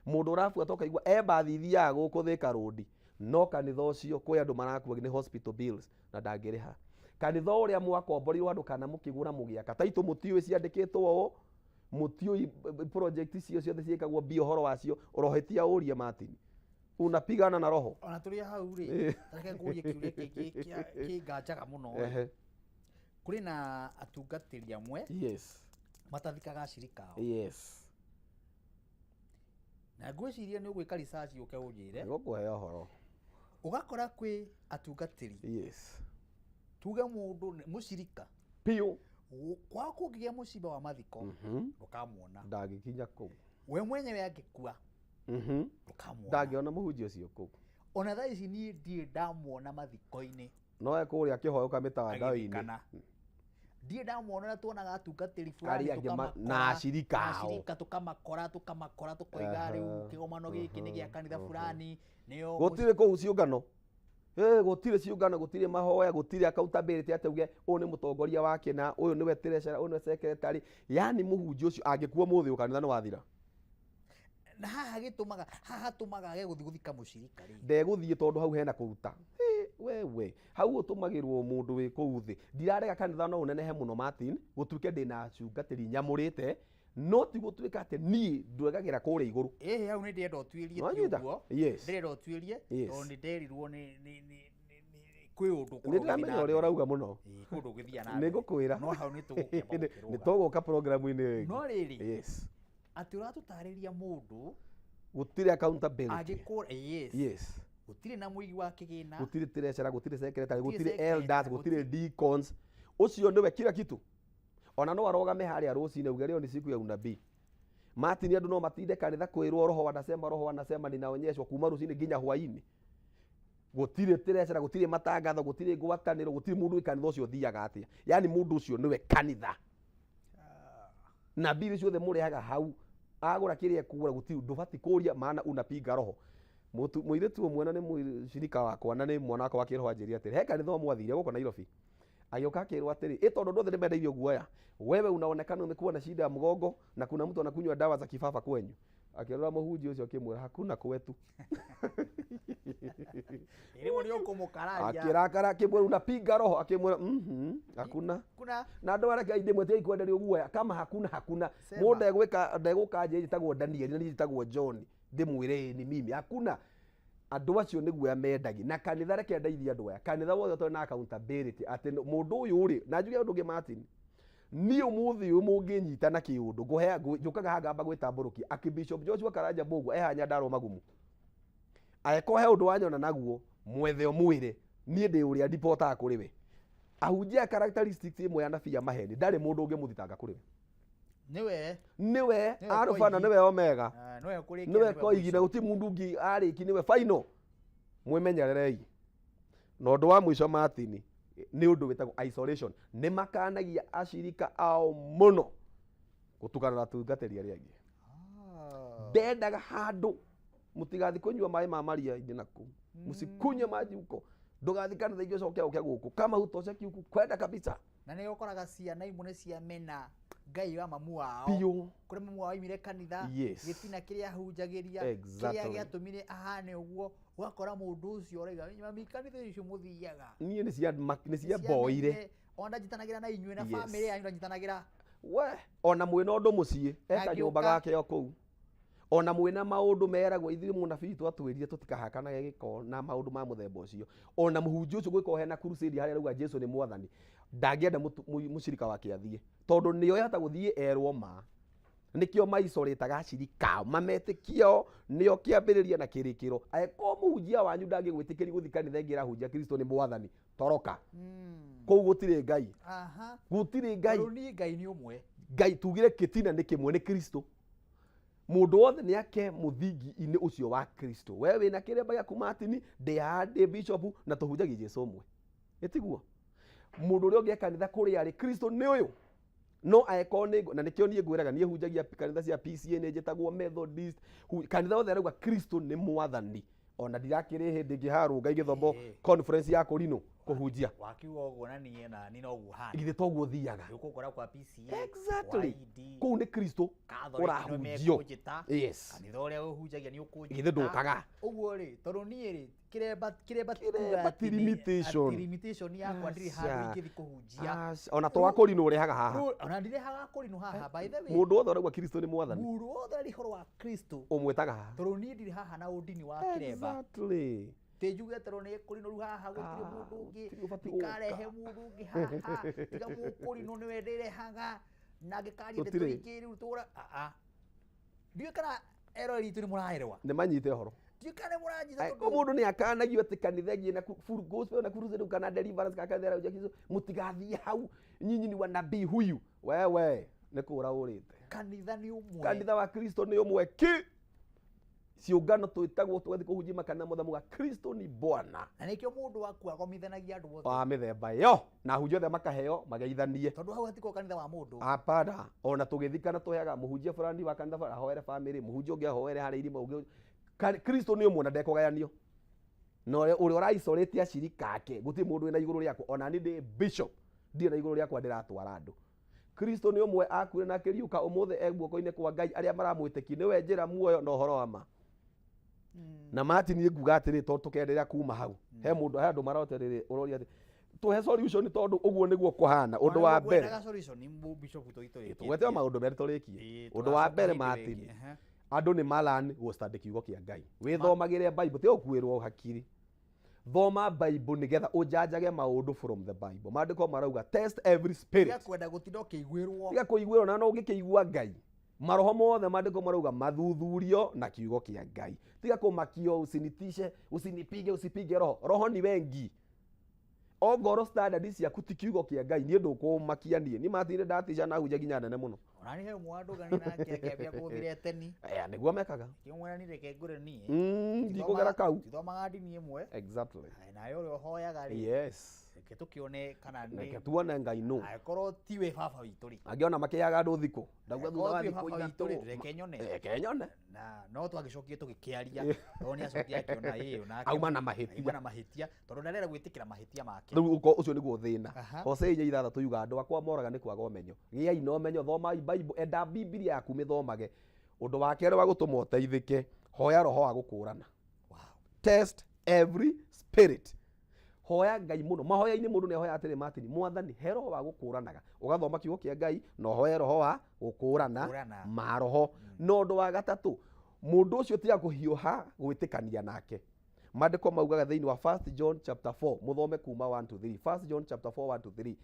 B: Mũndũ ũrabuata ũkaigua embathi ithiaga gũkũ Thika Road, no kanitha ũcio kwĩ andũ marakua nĩ hospital bills na ndangĩrĩha. Kanitha ũrĩa mwakomborirwo andũ kana mũkĩgũra mũgĩaka, taitũ mũtiũĩ ciandĩkĩtwo ũũ, mũtiũĩ project icio ciothe ciĩkagwo mbia ũhoro wacio, ũrohĩtia ũrie Martin. Unapigana na roho.
A: Ona tũrĩ hau rĩ, reke ngũrie kĩũria kĩngĩ kĩnganjaga mũno rĩ. Kũrĩ na atungatĩri amwe matathikaga acirika ao. Na ngwĩciria nĩ ũgwĩka research ũke ũnjĩre.
B: Nĩngũkũhe ũhoro.
A: Ũgakora kwĩ atungatĩri. Tuge mũndũ nĩ mũcirika.
B: Piũ.
A: Kwao kũngĩgĩa mũciba wa mathiko, ndũkamuona.
B: Ndangĩkinya kũu.
A: We mwenyewe angĩkua, ndũkamuona.
B: Ndangĩona mũhunjia ũcio kũu.
A: Ona thaa ici niĩ ndirĩ ndamuona mathiko-inĩ.
B: No ekũrĩa akĩhoyoka mĩtandao-inĩ.
A: Agĩthikana. Ndirĩ ndamuona ũrĩa tuonaga atungatĩri fulani
B: Arĩa angĩ
A: tũkamakora,
B: na acirika
A: na
B: ao.
A: acirika tũkamakora, tũkamakora, tũkoiga rĩu kĩgomano gĩkĩ nĩ gĩa kanitha fulani, nĩo
B: Gũtirĩ kũu ciũngano. Gũtirĩ ciũngano, gũtirĩ mahoya, gũtirĩ accountability atĩ uge ũyũ nĩ mũtongoria wa kĩna, ũyũ nĩwe treasurer, ũyũ nĩwe secretary. Yaani mũhunjia ũcio angĩkua ũmũthĩ ũyũ kanitha nĩ wathira.
A: Na haha gĩtũmaga, haha hatũmaga age gũthiĩ gũthika mũcirika rĩ.
B: Ndegũthiĩ tondũ hau hena kũruta. Wewe, hau ũtũmagĩrwo mũndũ wĩ kũu thĩ. Ndirarega kanitha no ũnenehe mũno Martin, gũtuĩke ndĩna acungatĩri nyamũrĩte, no ti gũtuĩka atĩ niĩ ndwegagĩra kũrĩa igũrũ.
A: Ĩhĩ, hau nĩ ndĩrenda ũtuĩrie ti
B: Wanyita?
A: ũguo. Ndĩrenda ũtuĩrie, tondũ nĩ nderirwo nĩ kwĩ ũndũ ũkoragwo
B: Nĩ ndĩramenya
A: ũgĩthiĩ na
B: ũrĩa
A: mbere.
B: ũrauga mũno.
A: Ĩĩ, kwĩ ũndũ ũgĩthiaga na
B: Nĩ
A: mbere.
B: ngũkwĩra.
A: No hau nĩ tũgũkĩamba gũkĩrũga.
B: Nĩ tũgũka programu-inĩ ĩyo ĩngĩ.
A: No rĩrĩ, atĩ ũratũtarĩria mũndũ
B: gũtirĩ accountability.
A: Angĩkũra, yes. Gũtirĩ na mũigi wa kĩgĩna.
B: Gũtirĩ treasurer, gũtirĩ secretary,
A: Gũtirĩ
B: gũtirĩ
A: secretary,
B: elders, gũtirĩ deacons. Ũcio nĩwe kila kitu. Ona no arũgame harĩa rũcinĩ auge leo ni siku ya unabii. Martin, andũ no matinde kanitha kwĩrwo roho anasema, roho anasema, ninaonyeshwa kuma rũcinĩ nginya hwainĩ. Gũtirĩ treasurer, gũtirĩ matangatho, gũtirĩ ngwatanĩro, gũtirĩ mũndũ wĩ kanitha ũcio ũthiaga atĩa. Yaani mũndũ ũcio nĩwe kanitha. Na mbiri ciothe mũrehaga hau, agũra kĩrĩa ekũgũra, gũtirĩ ndũbatiĩ kũria maana unapiga roho. Mũirĩtu ũmwe na nĩ mũcirika wakwa na nĩ mwana wakwa wa kĩroho anjĩrire atĩrĩ, he kanitha ũmwe athire gũkũ Nairobi. Agĩũka akĩrwo atĩrĩ, ĩ tondũ andũ othe nĩmendeirio guoya, wewe unaonekana umekuwa na shida ya mgongo na kuna mtu anakunywa dawa za kifafa kwenyu. Akĩrora mũhunjia ũcio akĩmwĩra hakuna kwetu.
A: Rĩmwe nĩ ũkũmũkararia.
B: Akĩrakara akĩmwĩra unapiga roho, akĩmwĩra hakuna.
A: Kuna.
B: Na andũ arĩa Ngai ndĩmwe tigai kwenderio guoya, kama hakuna hakuna.
A: Sema.
B: Mũndũ ndegũka nje njĩtagwo Daniel na niĩ njĩtagwo John, ndĩmwĩre ĩĩ ni mimi. Hakuna. Andũ acio nĩ guoya mendagia. Na kanitha reke ndeithie andũ aya. Kanitha wothe ũtarĩ na accountability atĩ mũndũ ũyũ rĩ, na njuge ũndũ ũngĩ Martin, niĩ ũmũthĩ ũyũ mũngĩnyita na kĩũndũ, njũkaga haha ngamba gwĩtambũrũkia. Archbishop Joshua Karanja Mbũgua eha Nyandarua magumu. Angĩkorwo he ũndũ wanyona naguo, mwethe ũmwĩre, niĩ ndĩ ũrĩa ndipotaga kũrĩ we. Ahunjia characteristics ĩmwe ya nabii ya maheni, ndarĩ mũndũ ũngĩmũthitanga kũrĩ we.
A: Nĩwe.
B: Nĩwe,
A: Nĩwe
B: Alpha na
A: Koigi.
B: nĩwe Omega.
A: Nĩwe kũrĩkia,
B: Nĩwe
A: nĩwe
B: Koigi, na
A: mũico.
B: gũtirĩ mũndũ ũngĩ arĩki, nĩwe final. Mwĩmenyererei. Na ũndũ wa mũico Martin, nĩ ũndũ wĩtagwo isolation. Nĩ makanagia acirika ao mũno gũtukana na atungatĩri arĩa angĩ. Ndendaga handũ mũtigathiĩ kũnyua maĩ ma maria-inĩ na kũu. Mũsikunywe maji huko. Ndũgathiĩ kanitha ingĩ ũcoke ũke gũkũ. Kama hutosheki huku, kwenda kabisa.
A: Na nĩ ũkoraga ciana imwe nĩ ciamena Ngai wa mamu wao.
B: Biũ.
A: Kũrĩa mamu wao oimire kanitha, gĩtina kĩrĩa ahunjagĩria, kĩrĩa gĩatũmire ahane ũguo, ũgakora mũndũ ũcio ũrauga, mami kanitha icio mũthiaga.
B: Niĩ nĩ cia mboire.
A: Nĩ ciamenire, ona njitanagĩra na inyuĩ na famĩlĩ yanyu ndanyitanagĩra.
B: We, ona mwĩna ũndũ mũciĩ, eka
A: Angĩũka.
B: nyũmba gake o kũu. Ona mwĩna maũndũ meragwo ithuĩ mũnabii twatwĩrire tũtikahakanage gĩko na maũndũ ma mũthemba ũcio. Ona mũhunjia ũcio gwĩka hena crusade harĩa arauga Jesu nĩ mwathani, ndangĩenda mũcirika wake athiĩ, tondũ nĩoĩ hata gũthiĩ erwo ma. Nĩkĩo maicorĩtaga acirika ao, mametĩkio nĩo kĩambĩrĩria na kĩrĩkĩro. Angĩkorwo mũhunjia wanyu ndangĩgwĩtĩkĩria gũthiĩ kanitha ĩngĩ ĩrahunjia Kristo nĩ mwathani, toroka. Kũu gũtirĩ Ngai. Gũtirĩ Ngai.
A: Tondũ niĩ Ngai nĩ ũmwe.
B: Ngai tugire kĩtina nĩ kĩmwe nĩ Kristo. Mũndũ wothe nĩ ake mũthingi-inĩ ũcio wa Kristo. We wĩna kĩremba gĩaku Martin, ndĩ haha ndĩ bishop na tũhunjagia Jesu ũmwe. Ĩtiguo? Mũndũ ũrĩa ũngĩ e kanitha kũrĩa arĩ Kristo nĩ ũyũ. No angĩkorwo nĩ na nĩkĩo niĩ ngwĩraga niĩ hunjagia kanitha cia PCA nĩ njĩtagwo Methodist. Kanitha wothe arauga Kristo nĩ mwathani. Ona ndirakĩrĩ hĩndĩ ĩngĩ harũnga igĩthomo conference ya kũrinũ kũhunjia.
A: Wakiuga ũguo na niĩ na niĩ noguo hana.
B: Githĩ toguo thiaga.
A: Ũkũngora kwa PCA.
B: Exactly.
A: YD,
B: Kũu nĩ Kristo
A: Catholic nĩo
B: ũrahunjio.
A: mekũnjĩta.
B: Yes.
A: Kanitha ũrĩa ũhunjagia nĩ ũkũnjĩta.
B: Githĩ ndũkaga.
A: Ũguo rĩ, tondũ niĩ rĩ, kĩremba kĩremba
B: Kĩremba ti limitation.
A: Ti limitation yakwa ndirĩ handũ
B: Aca.
A: ingĩthiĩ kũhunjia.
B: Aca, ona to akũrinũ ũrehaga haha.
A: Rĩu, ona ndirehaga kũrinũ haha by the way.
B: Mũndũ wothe ũrauga Kristo nĩ mwathani.
A: Mũndũ wothe arĩ ũhoro wa Kristo.
B: Ũmwĩtaga haha.
A: Tondũ niĩ ndirĩ haha na ũndini wa kĩremba.
B: Exactly.
A: Tĩ njuge tondũ nĩ kũrinũ rĩu haha gũtirĩ mũndũ ũngĩ,
B: gũtirĩ ũbatiĩ
A: ndikarehe
B: gũka.
A: mũndũ ũngĩ haha, tiga mũkũrinũ nĩwe ndĩrehaga, na ngĩkaria ndeto
B: Gũtirĩ.
A: ingĩ rĩu tũra aa. Ndiũĩ kana eroreri itũ nĩ mũraerewa.
B: Nĩ manyite ũhoro.
A: Ndiũĩ kana nĩ mũranyita
B: Ai,
A: tondũ
B: mũndũ nĩ akanagio atĩ kanitha ĩngĩ na full gospel na crusade kana deliverance kana kanitha ya Kristo mũtigathiĩ hau nyinyi ni wa nabii huyu wewe nĩ kũra ũrĩte.
A: Kanitha nĩ ũmwe.
B: Kanitha wa Kristo nĩ ũmwe ki. Ciũngano twĩtagwo tũgathiĩ kũhunjia makanitha mothe muga Kristo ni Bwana.
A: Na nĩkĩo mũndũ akua agomithanagia andũ othe.
B: Wa mĩthemba ĩyo na ahunjia othe makaheo mageithanie.
A: Tondũ hau hatikoo kanitha wa mũndũ.
B: Hapana, ona tũgĩthikana tũheaga mũhunjia fulani wa kanitha fulani ahoere family, mũhunjia ũngĩ ahoere harĩa irima ũngĩ. Kristo nĩ ũmwe na ndekũgayanio. Na ũrĩa ũraicorĩte acirika ake, gũtirĩ mũndũ wĩna igũrũ rĩakwa, ona niĩ ndĩ bishop, ndirĩ na igũrũ rĩakwa ndĩratwara andũ. Kristo nĩ ũmwe akuire na akĩriũka ũmũthĩ e guoko-inĩ kwa Ngai arĩa maramwĩtĩkia nĩwe njĩra muoyo na ũhoro wa ma. Na Martin niĩ nguga atĩrĩ tondũ tũkenderea kuma hau. He mũndũ he andũ marota rĩrĩ ũroria atĩ tũhe solution tondũ ũguo nĩguo kũhana. Ũndũ wa mbere.
A: Ngwendaga solution nĩ bishop tũitũrĩkie.
B: Tũgwete maũndũ merĩ tũrĩkie. Ũndũ wa mbere Martin, andũ nĩ malan gũstudy kiugo kĩa Ngai. Wĩthomagĩre Bible, tiga gũkuĩrwo hakiri. Thoma Bible nĩgetha ũnjanjage maũndũ from the Bible. Maandĩko marauga test every spirit.
A: Tiga kwenda gũtinda ũkĩiguĩrwo.
B: Tiga kũiguĩrwo na no ũngĩkĩigua Ngai. Maroho mothe maandĩko marauga mathuthurio na kiugo kĩa Ngai. Tiga kũmakio usinitishe, usinipige, usipige roho. Roho ni wengi. Ongorwo standard ciaku ti kiugo kĩa Ngai niĩ ndũkũmakia niĩ. Niĩ Martin ndatica na hunja nginya nene mũno.
A: Ona nĩ he ũmwe wandũgani nake akĩambia gũthire teni.
B: Aya nĩguo mekaga.
A: Ngĩmwĩra niĩ reke ngũre niĩ.
B: Ndikũgera kau.
A: Tithomaga ndini ĩmwe.
B: Exactly.
A: Aya, nawe ũrĩa ũhoyaga rĩ.
B: Yes.
A: Reke tũkĩone kana nĩ.
B: Reke tuone Ngai nũ.
A: Angĩkorwo tiwe baba witũ rĩ.
B: Angĩona makĩaga andũ thikũ. Ndauga thutha wa
A: Angĩkorwo tiwe
B: thikũ
A: baba witũ rĩ,
B: ithatũ.
A: reke nyone.
B: Reke nyone.
A: Na no twagĩcokire tũgĩkĩaria tondũ nĩ acokire akĩona ĩĩ onake
B: Auma na mahĩtia.
A: Auma na mahĩtia tondũ ndarenda gwĩtĩkĩra mahĩtia make.
B: Rĩu ũko ũcio nĩguo thĩna.
A: Aha.
B: Hosea 4:6 yuga andũ akwa moraga nĩ kwaga ũmenyo. Gĩai na ũmenyo, thomai Bible, enda Bibilia yaku mĩthomage. Ũndũ wa kerĩ wa gũtũma ũteithĩke, hoya roho wa gũkũrana.
A: Wow.
B: Test every spirit. Hoya Ngai mũno. Mahoya-inĩ mũndũ nĩ ahoya atĩrĩ Martin, Mwathani, he roho wa gũkũranaga. Ũgathoma kiugo kĩa Ngai na ũhoye roho wa gũkũrana
A: Gũkũrana.
B: maroho. Na ũndũ wa gatatũ, mũndũ ũcio tiga kũhiũha gwĩtĩkania nake. Maandĩko maugaga thĩinĩ wa 1 John chapter 4, mũthome kuma 1 to 3. 1 John chapter 4 1 to 3.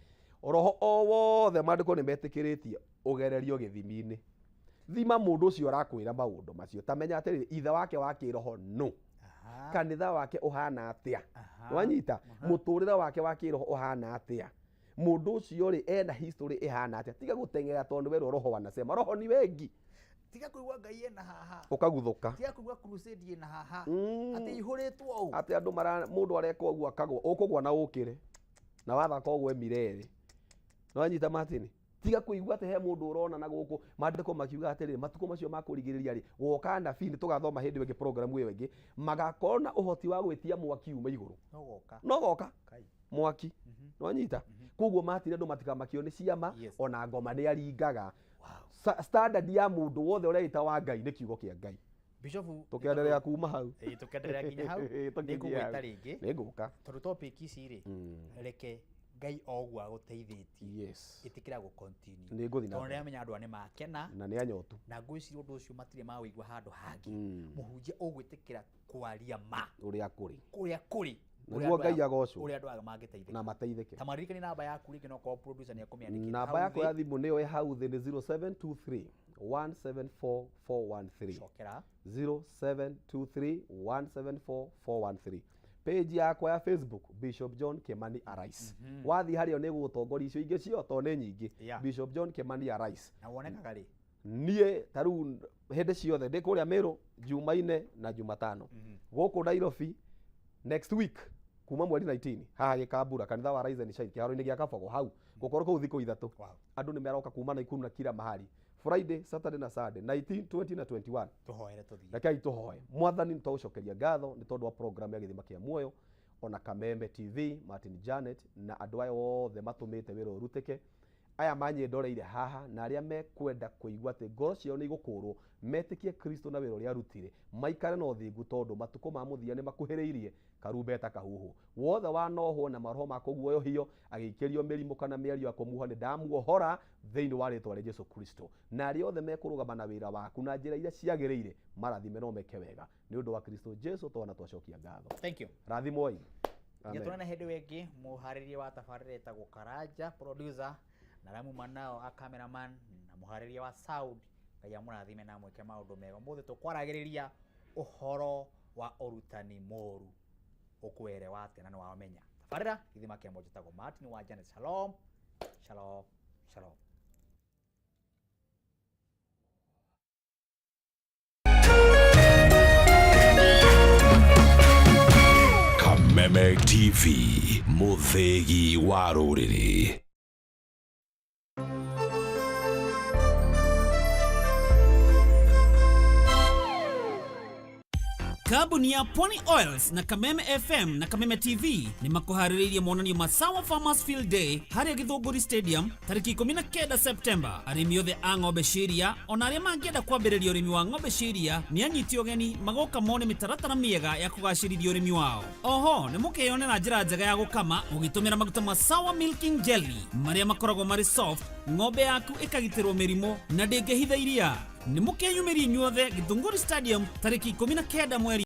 B: Roho o wothe maandĩko nĩ metĩkĩrĩtie ũgererio gĩthimi-inĩ. Thima mũndũ ũcio ũrakwĩra maũndũ macio. Ta menya atĩrĩrĩ, ithe wake wa kĩroho nũ? Kanitha wake ũhana atĩa? Wanyita? Mũtũrĩre wake wa kĩroho ũhana atĩa? Mũndũ ũcio rĩ ena history ĩhana atĩa? Tiga gũteng'era tondũ werwo roho wanasema roho ni wengi.
A: Tiga kũigua Ngai ena haha.
B: Ũkaguthũka.
A: Tiga kũigua crusade ĩna haha. Atĩ ihũrĩtwo ũũ.
B: Atĩ andũ mara mũndũ areka ũguo akagwa, ũkũgwa na ũkĩre. Na wathaka ũgwe mirere. Nĩwanyita Martin? Tiga kũigua atĩ he mũndũ ũrona na gũkũ maandĩko makiuga atĩrĩrĩ matukũ macio ma kũrigĩrĩria rĩ gwoka anabii nĩ tũgathoma hĩndĩ ĩyo ĩngĩ program ĩyo ĩngĩ magakorwo na ũhoti wa gwĩtia mwaki ume igũrũ.
A: No goka.
B: No goka.
A: Kai.
B: Mwaki. Nĩwanyita? Koguo Martin andũ matikamakio nĩ ciama
A: Yes.
B: ona ngoma nĩ aringaga. Standard ya mũndũ wothe ũreĩta wa Ngai nĩ kiugo kĩa Ngai.
A: Bishop
B: Tũkĩenderea kuma hau.
A: Ĩĩ tũkĩenderea nginya hau.
B: Tũkĩnginya
A: Nĩngũgwĩta
B: hau.
A: rĩngĩ.
B: Nĩngũka.
A: Tondũ topic ici rĩ, reke Ngai o ũguo agũteithĩtie.
B: Yes.
A: Ĩtĩkĩra gũ continue.
B: Nĩngũthiĩ na
A: Tondũ
B: mbere.
A: nĩramenya andũ aya nĩmakena.
B: Na nĩ anyotu.
A: Na ngwĩciria ũndũ ũcio matirĩ mawĩigua handũ hangĩ. Mũhunjia ũgwĩtĩkĩra kwaria ma.
B: Ũrĩa kũrĩ.
A: Kũrĩa kũrĩ.
B: Nĩguo Ngai agocwo.
A: Ũrĩa andũ aya mangĩteithĩka.
B: Na mateithĩke.
A: Ta maririkani namba yaku rĩngĩ no korwo producer nĩekũmĩandĩkĩte
B: Namba
A: hau
B: yakwa ya
A: thĩ.
B: thimũ nĩyo ĩ hau thĩ nĩ 0723 174 413.
A: Cokera.
B: 0723 174 413. Page yakwa ya Facebook, Bishop John Kimani Arise. Wathiĩ harĩa nĩ gũgũtongoria icio ingĩ cio tondũ nĩ nyingĩ. Bishop John Kimani Arise.
A: Na wonekaga rĩ?
B: Niĩ ta rĩu hĩndĩ ciothe ndĩ kũrĩa Meru Jumaine na Jumatano. Gũkũ Nairobi next week kuma mweri 19 haha Gĩkambura, kanitha wa Rise and Shine, kĩharo-inĩ gĩa Kabogo hau, ngũkorwo kũu thikũ 3. Andũ nĩ maroka kuma Naikuru na kila mahali, Friday, Saturday na Sunday, 19, 20 na 21.
A: Tũhoere tũthiĩ.
B: Rekei tũhoe. Mwathani, nĩ twagũcokeria ngatho nĩ tondũ wa program ya Gĩthima kĩa Muoyo, ona Kameme TV, Martin Janet na andũ aya othe matũmĩte wĩra ũrutĩke, aya manyĩndoreire haha na arĩa mekwenda kũigua atĩ ngoro ciao nĩ igũkũrwo metĩkie Kristo na wĩra ũrĩa arutire, maikare na ũthingu tondũ matukũ ma mũthia nĩ makuhĩrĩirie. Karumbeta kahuhwo, wothe wanohwo na maroho ma kũguoyohio, agĩikĩrio mĩrimũ kana mĩario ya kũmuha, nĩ ndamuohora thĩinĩ wa rĩtwa rĩa Jesu Kristo. Na arĩa othe mekũrũgama na wĩra waku na njĩra iria ciagĩrĩire, marathime no meke wega nĩ ũndũ wa Kristo Jesu, twana twacokia ngatho.
A: Thank you.
B: Rathimwoi.
A: Nginya tuonane hĩndĩ ĩyo ĩngĩ. Mũharĩria wa tabarĩra ĩtagwo Karanja, producer na Ramu Manao a cameraman na mũharĩria wa sound. Ngai amũrathime na amwĩke maũndũ mega. Ũmũthĩ tũkwaragĩrĩria ũhoro wa ũrutani mũru, ũkwerewa atĩa na nĩ wamenya. Tabarĩra Gĩthima kĩa Muoyo, njĩtagwo Martin wa Janet. Shalom, shalom, shalom.
O: Kameme TV, mũthĩgi wa rũrĩrĩ.
F: Kambuni ya Pony Oils na Kameme FM na Kameme TV nĩ makũharĩrĩirie monanio ma Sawa Farmers Field Day harĩa Gĩthũngũri Stadium tarĩki 19 Septemba. Arĩmi othe a ng'ombe cia iria ona arĩa mangĩenda kwambĩrĩria ũrĩmi wa ng'ombe cia iria nĩ anyiti ũgeni magoka mone mĩtaratara mĩega ya kũgacĩrithia ũrĩmi wao. Oho nĩ mũkeyonera njĩra njega ya gũkama ũgĩtũmĩra maguta ma Sawa Milking Jelly marĩa makoragwo marĩ soft, ng'ombe yaku ĩkagitĩrwo mĩrimũ na ndĩngĩhitha iria. Nĩ mũkeyumĩria inyuothe Gĩthũngũri Stadium tarĩki 19 mweri.